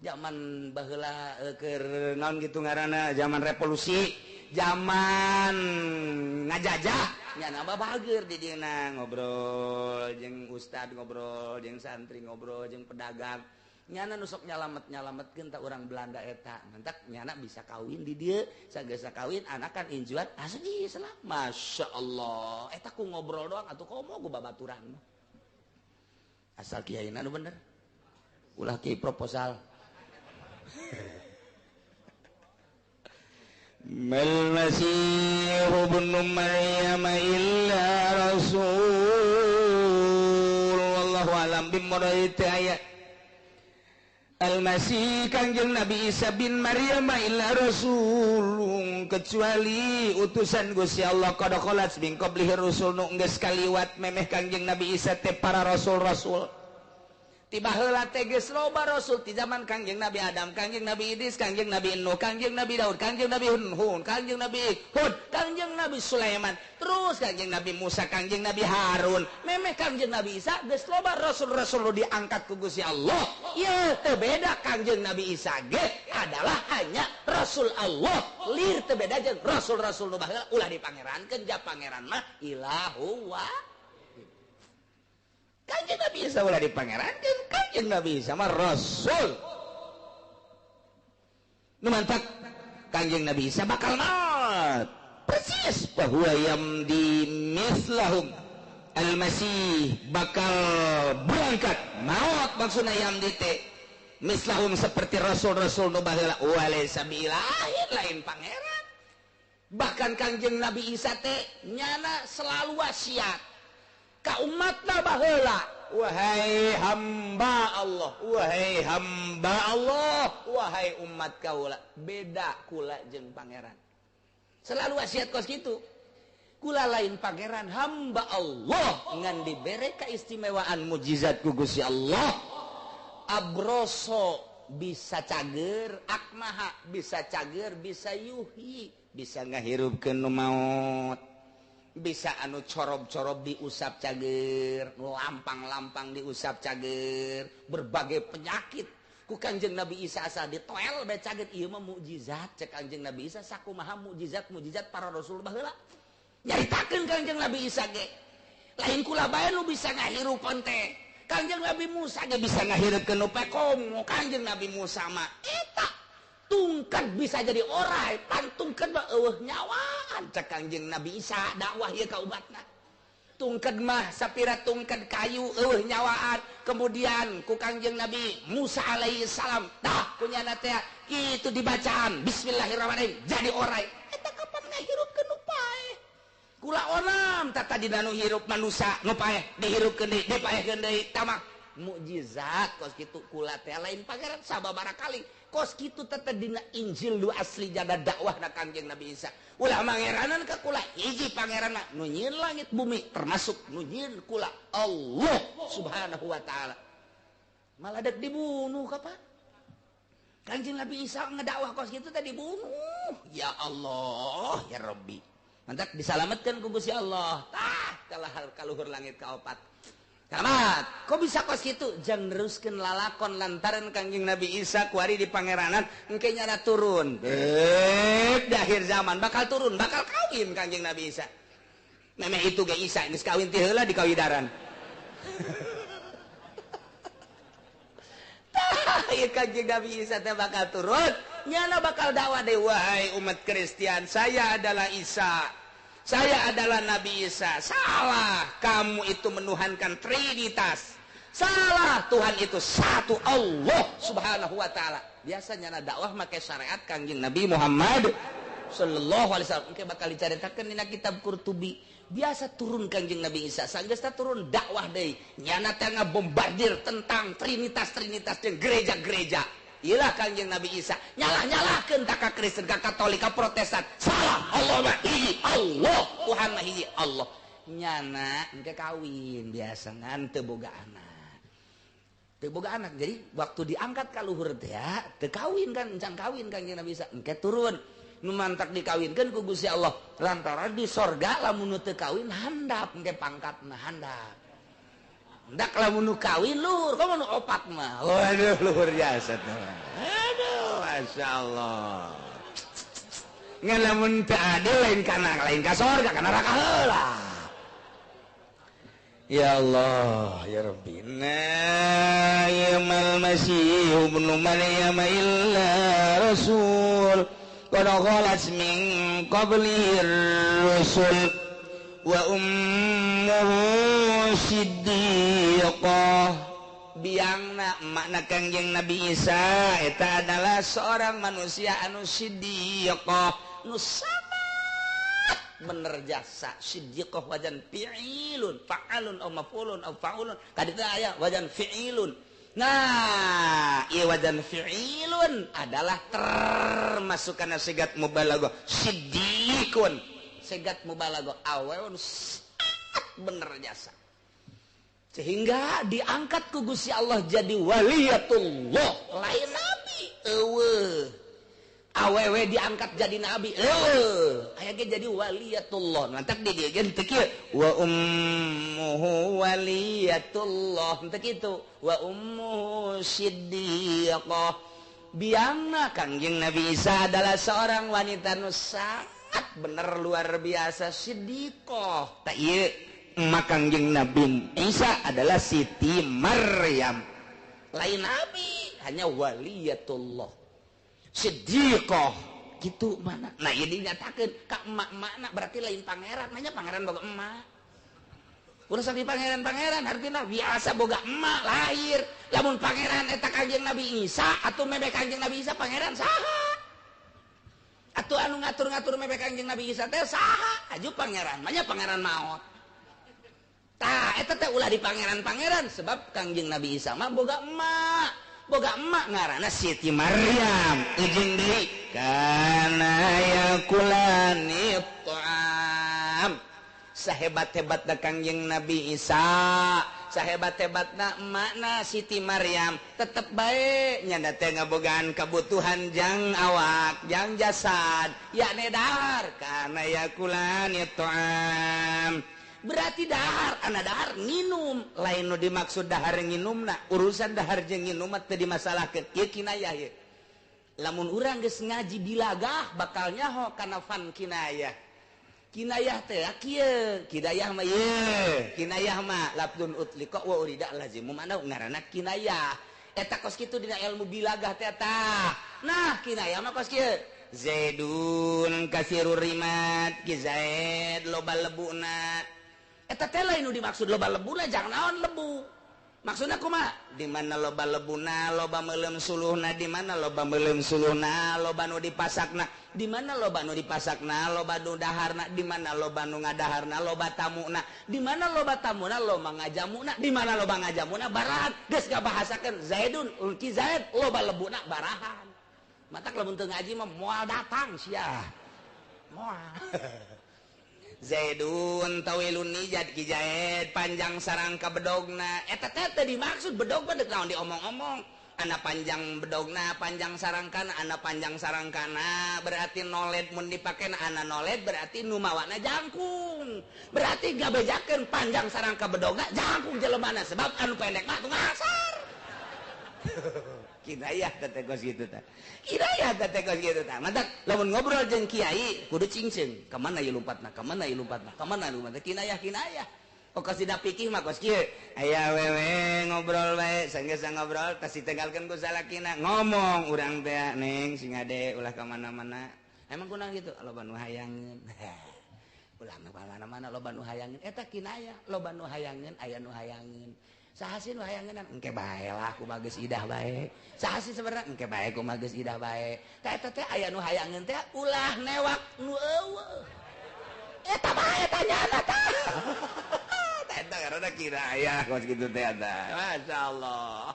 zaman baheula keur naon kitu ngaranna zaman revolusi zaman ngajajah nya nambah bager di dieuna ngobrol jeung ustad ngobrol jeung santri ngobrol jeung pedagang nyana nu sok nyalamet-nyalametkeun ta urang Belanda eta mantak nyana bisa kawin di dieu sagesa kawin anakan injuan asli Islam Masya Allah eta ku ngobrol doang atuh komo ku babaturan mah asal kiaina nu bener ulah kiai proposal Mal Masih ibnu Maryam illa rasul wallahu alam bimuradi ayat Al-Masih Kangjeng Nabi Isa bin Maryam illa rasulun kecuali utusan Gusti Allah qad khalat min qablihi rusul nu geus kaliwat memeh Kangjeng Nabi Isa teh para rasul-rasul tiba heula teh geus loba rasul ti zaman Kangjeng Nabi Adam, Kangjeng Nabi Idris, Kangjeng Nabi Nuh, Kangjeng Nabi Daud, Kangjeng Nabi Hud, Kangjeng Nabi Hud, Kangjeng Nabi Sulaiman, terus Kangjeng Nabi Musa, Kangjeng Nabi Harun, memeh Kangjeng Nabi Isa geus loba rasul-rasul nu diangkat ku Gusti Allah. Ieu teu beda Kangjeng Nabi Isa ge adalah hanya rasul Allah. Lir teu beda jeung rasul-rasul nu baheula ulah dipangerankeun ja pangeran mah ilahu wa Kanjeng Nabi Isa ulah dipangerankeun, Kanjeng Nabi Isa mah rasul. Nu mantak Kanjeng Nabi Isa bakal maut. Persis bahwa yamdi mislahum Al-Masih bakal berangkat maut maksudna yamdi teh mislahum seperti rasul-rasul nu baheula walaysa biilahin lain pangeran. Bahkan Kanjeng Nabi Isa teh nyana selalu wasiat ka umatna baheula, wahai hamba Allah, wahai hamba Allah, wahai umat kaula, beda kula jeung pangeran. Selalu wasiat kos kitu. Kula lain pangeran, hamba Allah ngan dibere keistimewaan mujizat ku Gusti Allah. Abroso bisa cager, akmaha bisa cager, bisa yuhi, bisa ngahirupkeun nu maot, bisa anu corob-corob diusap cager, lampang-lampang diusap cager, berbagai penyakit ku Kangjeng Nabi Isa asa ditoel bae cager. Ieu mah mukjizat cek Kangjeng Nabi Isa, sakumaha mukjizat-mukjizat para rasul baheula. Nyaritakeun Kangjeng Nabi Isa ge lain kula bae nu bisa ngahirupan teh, Kangjeng Nabi Musa ge bisa ngahirupkeun nu paeh komo Kangjeng Nabi Musa mah eta tungkat bisa jadi orai pantungkeun mah eueuh nyawaan cek Kangjeng Nabi Isa dakwah ieu ka umatna. Tungkat mah sapira tungkat kayu eueuh nyawaan kemudian ku Kangjeng Nabi Musa alaihi salam tah kunyana teh kitu dibacaan bismillahirrahmanirrahim jadi orai eta kapan ngahirupkeun nu paeh kula onam tah tadina nu hirup manusa nu paeh dihirupkeun deui dipaehkeun deui tamak mukjizat kos kitu kula teh lain pangeran sababaraha kali kos kitu teh dina Injil nu asli jada dakwahna Kangjeng Nabi Isa ulah mangeranan ka kula hiji pangeran nu nyieun langit bumi termasuk nu nyieun kula Allah Subhanahu wa taala malah dek dibunuh kapan Kangjeng Nabi Isa ngedakwah kos kitu teh dibunuh ya Allah ya Rabbi mantak disalametkeun ku Gusti Allah tah kalah kaluhur langit kaopat. Selamat. Kok bisa kos kitu? Jang neruskeun lalakon lantaran Kangjeng Nabi Isa kuari di pangeranan engke nyana turun. Bek di akhir zaman bakal turun, bakal kawin Kangjeng Nabi Isa. Memeh itu ge Isa geus kawin ti heula di kawidaran. Tah, ieu Kangjeng Nabi Isa teh bakal turun, nyana bakal dakwah deui wahai umat Kristian, saya adalah Isa. Saya adalah Nabi Isa. Salah, kamu itu menuhankan Trinitas. Salah, Tuhan itu satu Allah Subhanahu wa taala. Biasanya na dakwah make syariat Kangjeng Nabi Muhammad sallallahu alaihi wasallam. Engke bakal dicaritakeun dina kitab Qurtubi. Biasa turun Kangjeng Nabi Isa, sanggeus turun dakwah deui. Nyana teh ngabombardir tentang Trinitas-trinitas jeung gereja-gereja. Iyalah Kangjeng Nabi Isa nyalah-nyalahkeun ta ka Kristen, ka Katolik, ka Protestan. Salah, Allah mah hiji, Allah, Tuhan mah hiji, Allah. Nyana engke kawin biasa ngan teu boga anak. Teu boga anak. Jadi waktu diangkat ka luhur teh teu kawin kan, encan kawin Kangjeng Nabi Isa. Engke turun nu mantak dikawinkeun ku Gusti Allah. Lantaran di sorga lamun nu teu kawin handap engke pangkatna handap. Ndak lamun nu kawin luhur, komo nu opat mah. Waduh luhur jasa teh. Aduh, masyaallah. Ngan lamun teu adil lain kana lain ka sorga ka neraka heula. Ya Allah, ya Rabbi. Na yamal masih ibnu Maryam illa rasul. Qad khalat min qablihi rusul. Wa ummuhu siddiqah. Biangna makna Kangjeng Nabi Isa eta adalah seorang manusia anu siddiqah, nu sangat bener jasa. Siddiqah wajan fi'ilun, fa'alun aw maf'ulun aw fa'ulun. Tadi teh aya wajan fi'ilun. Nah, ieu wajan fi'ilun adalah termasuk kana sigat mubalaghah. Siddiqun segat mubalaghah awewe bener jasa sehingga diangkat ku Gusti Allah jadi waliyatullah lain nabi eueuh awewe diangkat jadi nabi eueuh aya ge jadi waliyatullah mantak di dieu ge teu kieu wa ummuhu waliyatullah teu kitu wa ummuhu siddiqah. Biangna Kangjeng Nabi Isa adalah seorang wanita nu bener luar biasa siddiqah. Tak ieu emak Kangjeng Nabi Isa adalah Siti Maryam. Lain nabi, hanya waliyatullah. Siddiqah gitu mana? Nah, ieu dinyatakeun ka emak-emakna berarti lain pangeran, nanya pangeran boga emak. Urusan di pangeran-pangeran artinya biasa boga emak lahir. Lamun pangeran eta Kangjeng Nabi Isa atuh mebe Kangjeng Nabi Isa pangeran saha? Atuh anu ngatur-ngatur mebe Kangjeng Nabi Isa teh saha? Aju pangeran, manya pangeran maot. Tah eta teh ulah di pangeran-pangeran sebab Kangjeng Nabi Isa mah boga emak. Boga emak ngaranna Siti Maryam. Ujung deui kana yakulani ta'am. Sahebat-hebatna Kangjeng Nabi Isa, sahebat-hebatna emakna Siti Maryam, tetep bae nyanda teh ngabogaan kebutuhan jang awak, jang jasad, yakni dahar kana yakulani ta'am. Berarti dahar, ana dahar nginum, lain nu dimaksud dahar nginumna, urusan dahar jeung nginum mah teu dimasalahkeun. Ieu kinayah ieu. Lamun urang geus ngaji bilagah bakal nyaho kana fan kinayah. Kinayah teh kieu, kinayah mah ye, kinayah mah lafdzun utliqa wa urida lazimu mana ngaranna kinayah. Eta kos kitu dina ilmu bilagah teh tah. Nah, kinayah mah kos kieu. Zaidun kasirur rimat, ki Zaid loba lebuna. Eta teh lain nu dimaksud loba lebuna jangan naon lebu. Maksudna kumaha? Di mana loba lebuna, loba meuleum suluhna, di mana loba meuleum suluhna, loba nu dipasakna, di mana loba nu dipasakna, loba nu daharna, di mana loba nu ngadaharna, loba tamuna, di mana loba tamuna, loba ngajamuna, di mana loba ngajamuna, barahan. Geus ngabahasakeun Zaidun, ki Zaid loba lebuna barahan. Matak lamun teu ngaji mah moal datang sia. Moal. Zaidun tawilun nijad ki Zaid panjang sarangka bedogna. Eta teh teu dimaksud bedog mah deuk naon diomong-omong. Ana panjang bedogna, panjang sarangkana, ana panjang sarangkana berarti noled mun dipake ana noled berarti nu mawana jangkung. Berarti gabejakeun panjang sarangka bedogna jangkung jelemana sebab anu pendek mah teu ngasar. Kinayah teh kos kitu tah. Kinayah teh kos kitu tah. Mantak lamun ngobrol jeung kiai kudu cingceung. Ka mana ieu lompatna? Ka mana ieu lompatna? Ka mana lompatna? Kinayah kinayah. Oh kos dina pikih mah kos kieu. Aya wewe ngobrol bae, sanggeus ngobrol tas ditenggalkeun ku salakina. Ngomong urang teh neng sing ade ulah ka mana-mana. Emang kunaon kitu? Loba nu hayangeun. Ulah ka mana-mana loba nu hayangeun. Eta kinayah, loba nu hayangeun, aya nu hayangeun. Saha sih nu hayangeun engke bae lah kumaha geus idah bae. Saha sih sebenarnya engke bae kumaha geus idah bae. Tah eta teh aya nu hayangeun teh ulah newak nu eueuh. Eta bae tanyana tah. Tah eta karena kinayah kos kitu teh eta. Masyaallah.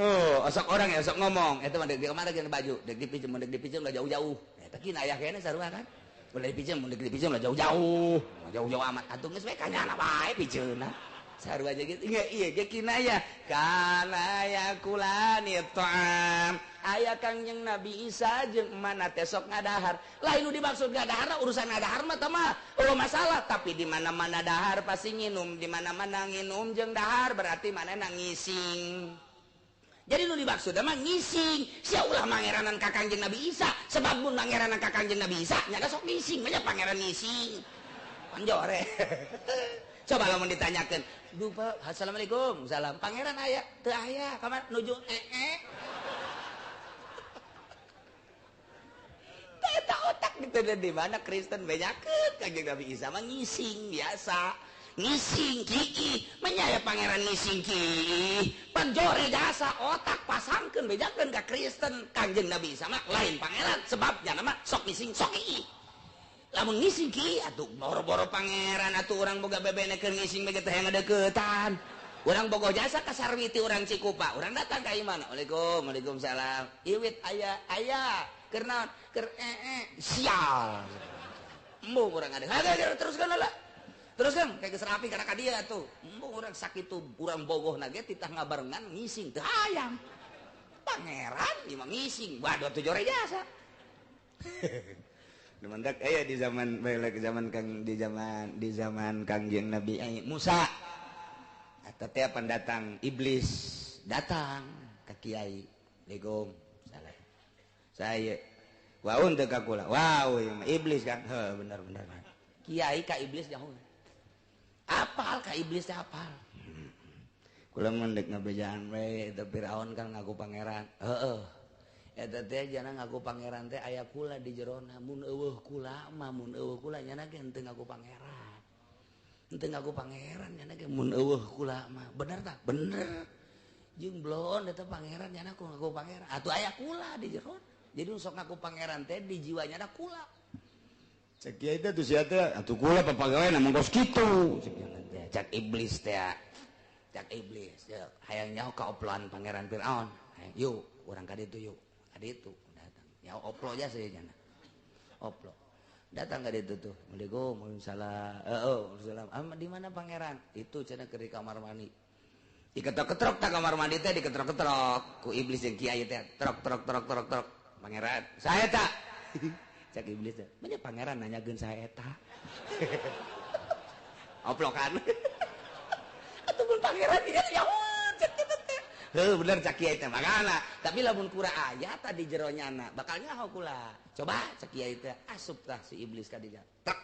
Oh, osok orang ya osok ngomong. Eta mah deuk di kamar geus baju, deuk dipinjem, deuk dipinjem lah jauh-jauh. Eta kinayah kene sarua kan. Ulah dipinjem, deuk dipinjem lah jauh-jauh. Jauh-jauh amat atuh geus we kanyana bae pijeunna. Sarua aja gitu. Iya, iya, ge kinayah. Kana yakulani ta'am. Aya Kangjeng Nabi Isa jeung mana teh sok ngadahar. Lain nu dimaksud ngadahar urusan ngadahar mah teh mah eueuh masalah, tapi di mana-mana dahar pasti nginum, di mana-mana nginum jeung dahar berarti manehna ngising. Jadi nu dimaksud mah ngising. Sia ulah mangeranan ka Kangjeng Nabi Isa, sebab mun mangeranan ka Kangjeng Nabi Isa nya sok ngising, mah pangeran ngising. Panjore. Coba lamun ditanyakeun, "Duh, Pak, assalamualaikum." Salam. Pangeran aya? Teu aya, kamar nuju ee. Eta otak gitu di mana Kristen bejakeun Kangjeng Nabi Isa mah ngising biasa. Ngising kiki, menyaya pangeran ngising ki. Panjore jasa otak pasangkeun bejakeun ka Kristen Kangjeng Nabi Isa mah lain pangeran sebab nya mah sok ngising sok ii. Lamun ngising ki atuh boro-boro pangeran atuh urang boga bebene keur ngising bege teh ngadeukeutan. Urang bogoh jasa ka Sarwiti urang Cikupa, urang datang ka imana. Waalaikum, waalaikumsalam. Iwit aya aya keur naon? Keur ee sial. Embung urang ada. Haga teruskeun lah. Teruskeun kayak geus rapi kana ka dieu atuh. Embung urang sakitu urang bogoh na ge titah ngabarengan ngising teu hayang. Pangeran ieu mah ngising, waduh atuh jore jasa. Demendak aya di zaman balik zaman Kang di zaman Kangjeng Nabi Musa. Eta teh pendatang iblis datang ka kiai. Assalamualaikum. Salam. Saya waun teu ka kula. Wow, ieu mah iblis kan. Heuh, bener bener. Kiai ka iblis jauh. Apal ka iblis teh apal. Kula mun deuk ngabejaan we eta Firaun kan ngaku pangeran. Heueuh. Eta teh jana ngaku pangeran teh aya kula di jerona, mun eueuh kula mah mun eueuh kula nyana ge henteu ngaku pangeran. Henteu ngaku pangeran nyana ge mun eueuh kula mah. Bener tah? Bener. Jeung bloon eta pangeran nyana ku ngaku pangeran. Atuh aya kula di jerona. Jadi sok ngaku pangeran teh di jiwanya ada kula. Cek kiai teh tuh sia teh atuh kula papagawean mun kos kitu. Cek iblis teh. Cek iblis hayang nyaho ka oploan pangeran Firaun. Yuk, urang ka ditu yuk. Itu datang ya oplo aja saya jana oplo datang ke itu tuh Assalamualaikum waalaikumsalam. Ah, di mana pangeran itu cina ke di kamar mandi diketrok-ketrok tak kamar mandi teh diketrok-ketrok ku iblis yang kiai teh trok trok trok trok trok pangeran saya tak cak iblis teh banyak pangeran nanyakeun saya eta oplokan ataupun pangeran dia ya cek kitu teh. Heuh bener cak kiai teh makana tapi lamun kura aya tadi jero nyana bakal nyaho kula coba cak kiai teh asup tah si iblis ka dinya tek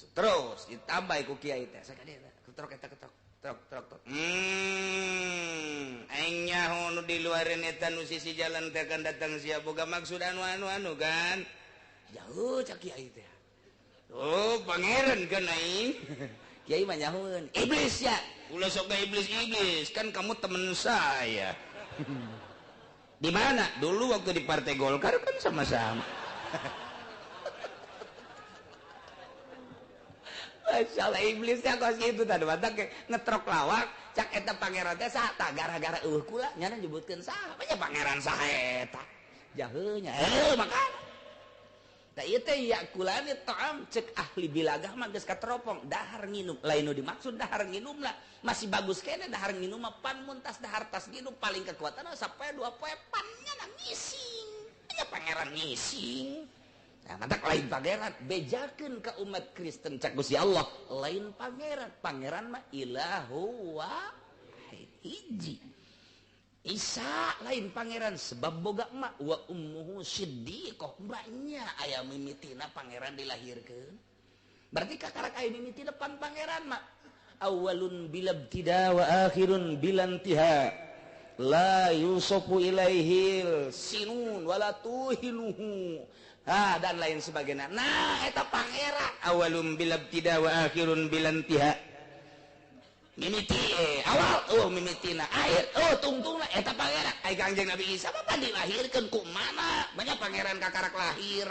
Asup terus ditambah ku kiai teh sakadieu ketrok eta ketrok trok trok trok. Aing nyaho nu di luareun eta nu sisi jalan teh akan datang sia boga maksud anu anu anu kan. Jauh cak kiai teh. Oh, pangeran kan aing. Kiai mah nyahoeun, iblis ya. Ulah sok iblis-iblis, kan kamu temen saya. Di mana? Dulu waktu di Partai Golkar kan sama-sama. Masya Allah iblisnya kos gitu tadi batak ngetrok lawak cak eta pangeran teh saha tah gara-gara eueuh kula nyana nyebutkeun saha nya pangeran saha eta jaheunya makan tah ieu teh yakulani ta'am cek ahli bilagah mah geus kateropong dahar nginum lain nu dimaksud dahar nginum lah masih bagus kene dahar nginum mah pan mun tas dahar tas nginum paling kekuatan sampai 2 poe pan nya ngising nya pangeran ngising. Nah, mantak lain pangeran bejakeun ka umat Kristen cak Gusti Allah lain pangeran pangeran mah ilahu wahid hiji Isa lain pangeran sebab boga emak wa ummuhu siddiqah banyak aya mimitina pangeran dilahirkeun berarti kakarak aya mimitina pan pangeran mah awalun bilabtida wa akhirun bilantiha la yusufu ilaihil sinun wala tuhinuhu ah dan lain sebagainya. Nah eta pangeran awalum bilabtida wa akhirun bilantiha mimiti awal oh mimitina akhir oh tungtungna eta pangeran ai Kangjeng Nabi Isa mah pan dilahirkeun ku mana banyak pangeran kakarak lahir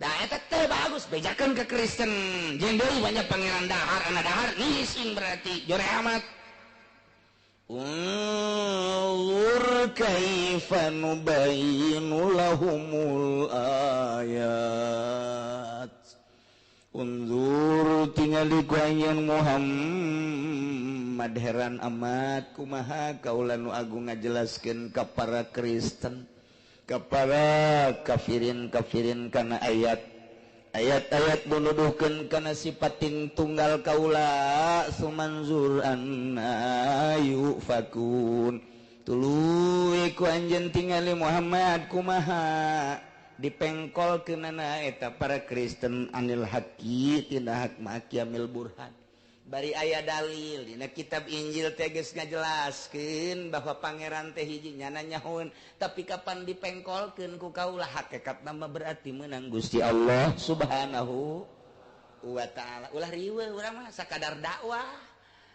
da eta teh bagus bejakeun ke Kristen jeung deui banyak pangeran dahar ana dahar ngising berarti jore amat. Unzur kaifa nubayyinu lahumul ayat. Unzur tingali ku anjeun Muhammad heran amat kumaha kaula nu agung ngajelaskeun ka para Kristen ka para kafirin-kafirin kana ayat ayat-ayat nuduhkeun kana sifatin tunggal kaula sumanzur anna yufakun tuluy ku anjeun tingali Muhammad kumaha dipengkolkeunana eta para Kristen anil haqi tina hak ma'qiyamil burhan bari aya dalil dina kitab Injil teh geus ngajelaskeun bahwa pangeran teh hiji nyana nyahoeun tapi kapan dipengkolkeun ku kaula hakikatna mah berarti meunang Gusti Allah Subhanahu wa taala ulah riweuh urang mah sakadar dakwah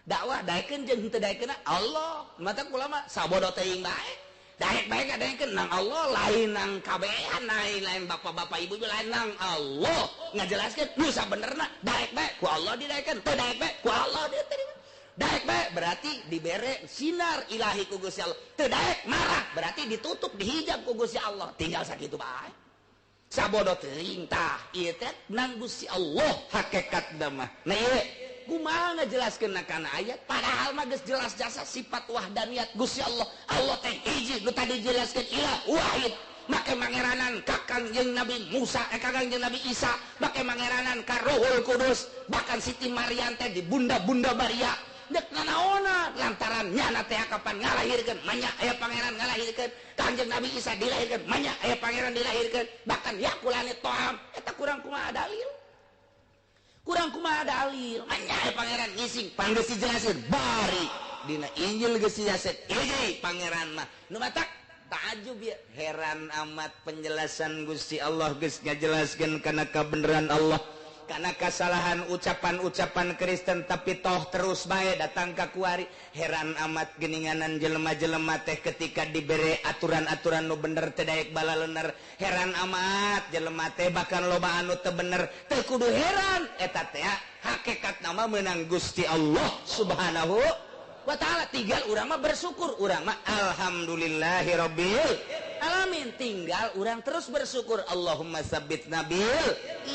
dakwah daekeun jeung henteu daekeun Allah mata kula mah sabodo teuing bae daek bae kadaekeun nang Allah lain nang kabehan lain bapak-bapak ibu lain nang Allah ngajelaskeun nu sabenerna daek bae ku Allah didaekeun teu daek bae ku Allah diterima daek bae berarti dibere sinar ilahi ku Gusti Allah teu daek marah berarti ditutup dihijab ku Gusti Allah tinggal sakitu bae sabodo teuing tah ieu teh nang Gusti Allah hakikatna mah nah ieu kumaha ngajelaskeun kana ayat padahal mah geus jelas jasa sifat wahdaniyat Gusti Allah Allah teh hiji nu tadi dijelaskeun ilah wahid make mangeranan ka Kangjeng Nabi Musa ka Kangjeng Nabi Isa make mangeranan ka Ruhul Kudus bahkan Siti Maryam teh di bunda-bunda Maria dek nanaona lantaran nyana teh kapan ngalahirkeun manya aya pangeran ngalahirkeun Kangjeng Nabi Isa dilahirkeun manya aya pangeran dilahirkeun bahkan yakulane to'am eta kurang kumaha dalil kurang kumaha dalil manya aya pangeran ngising panggeus dijelasin bari dina Injil geus dijelasin hiji pangeran mah nu matak ta'ajub ya heran amat penjelasan Gusti Allah geus ngajelaskeun kana kabeneran Allah karena kesalahan ucapan-ucapan Kristen tapi toh terus bae datang ka kuari heran amat geninganan jelema-jelema teh ketika dibere aturan-aturan nu bener teu daek balalener heran amat jelema teh bahkan loba anu teu bener teu kudu heran eta teh hakikat nama meunang Gusti Allah Subhanahu wa ta'ala tinggal urang mah bersyukur urang mah alhamdulillahirabbil alamin tinggal urang terus bersyukur Allahumma sabbitna bil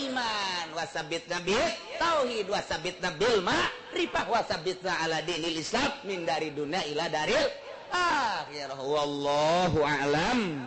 iman wa sabbitna bil tauhid wa sabbitna bil ma'rifah wa sabbitna ala dinil Islam min dari dunia ila daril akhirah wallahu a'lam.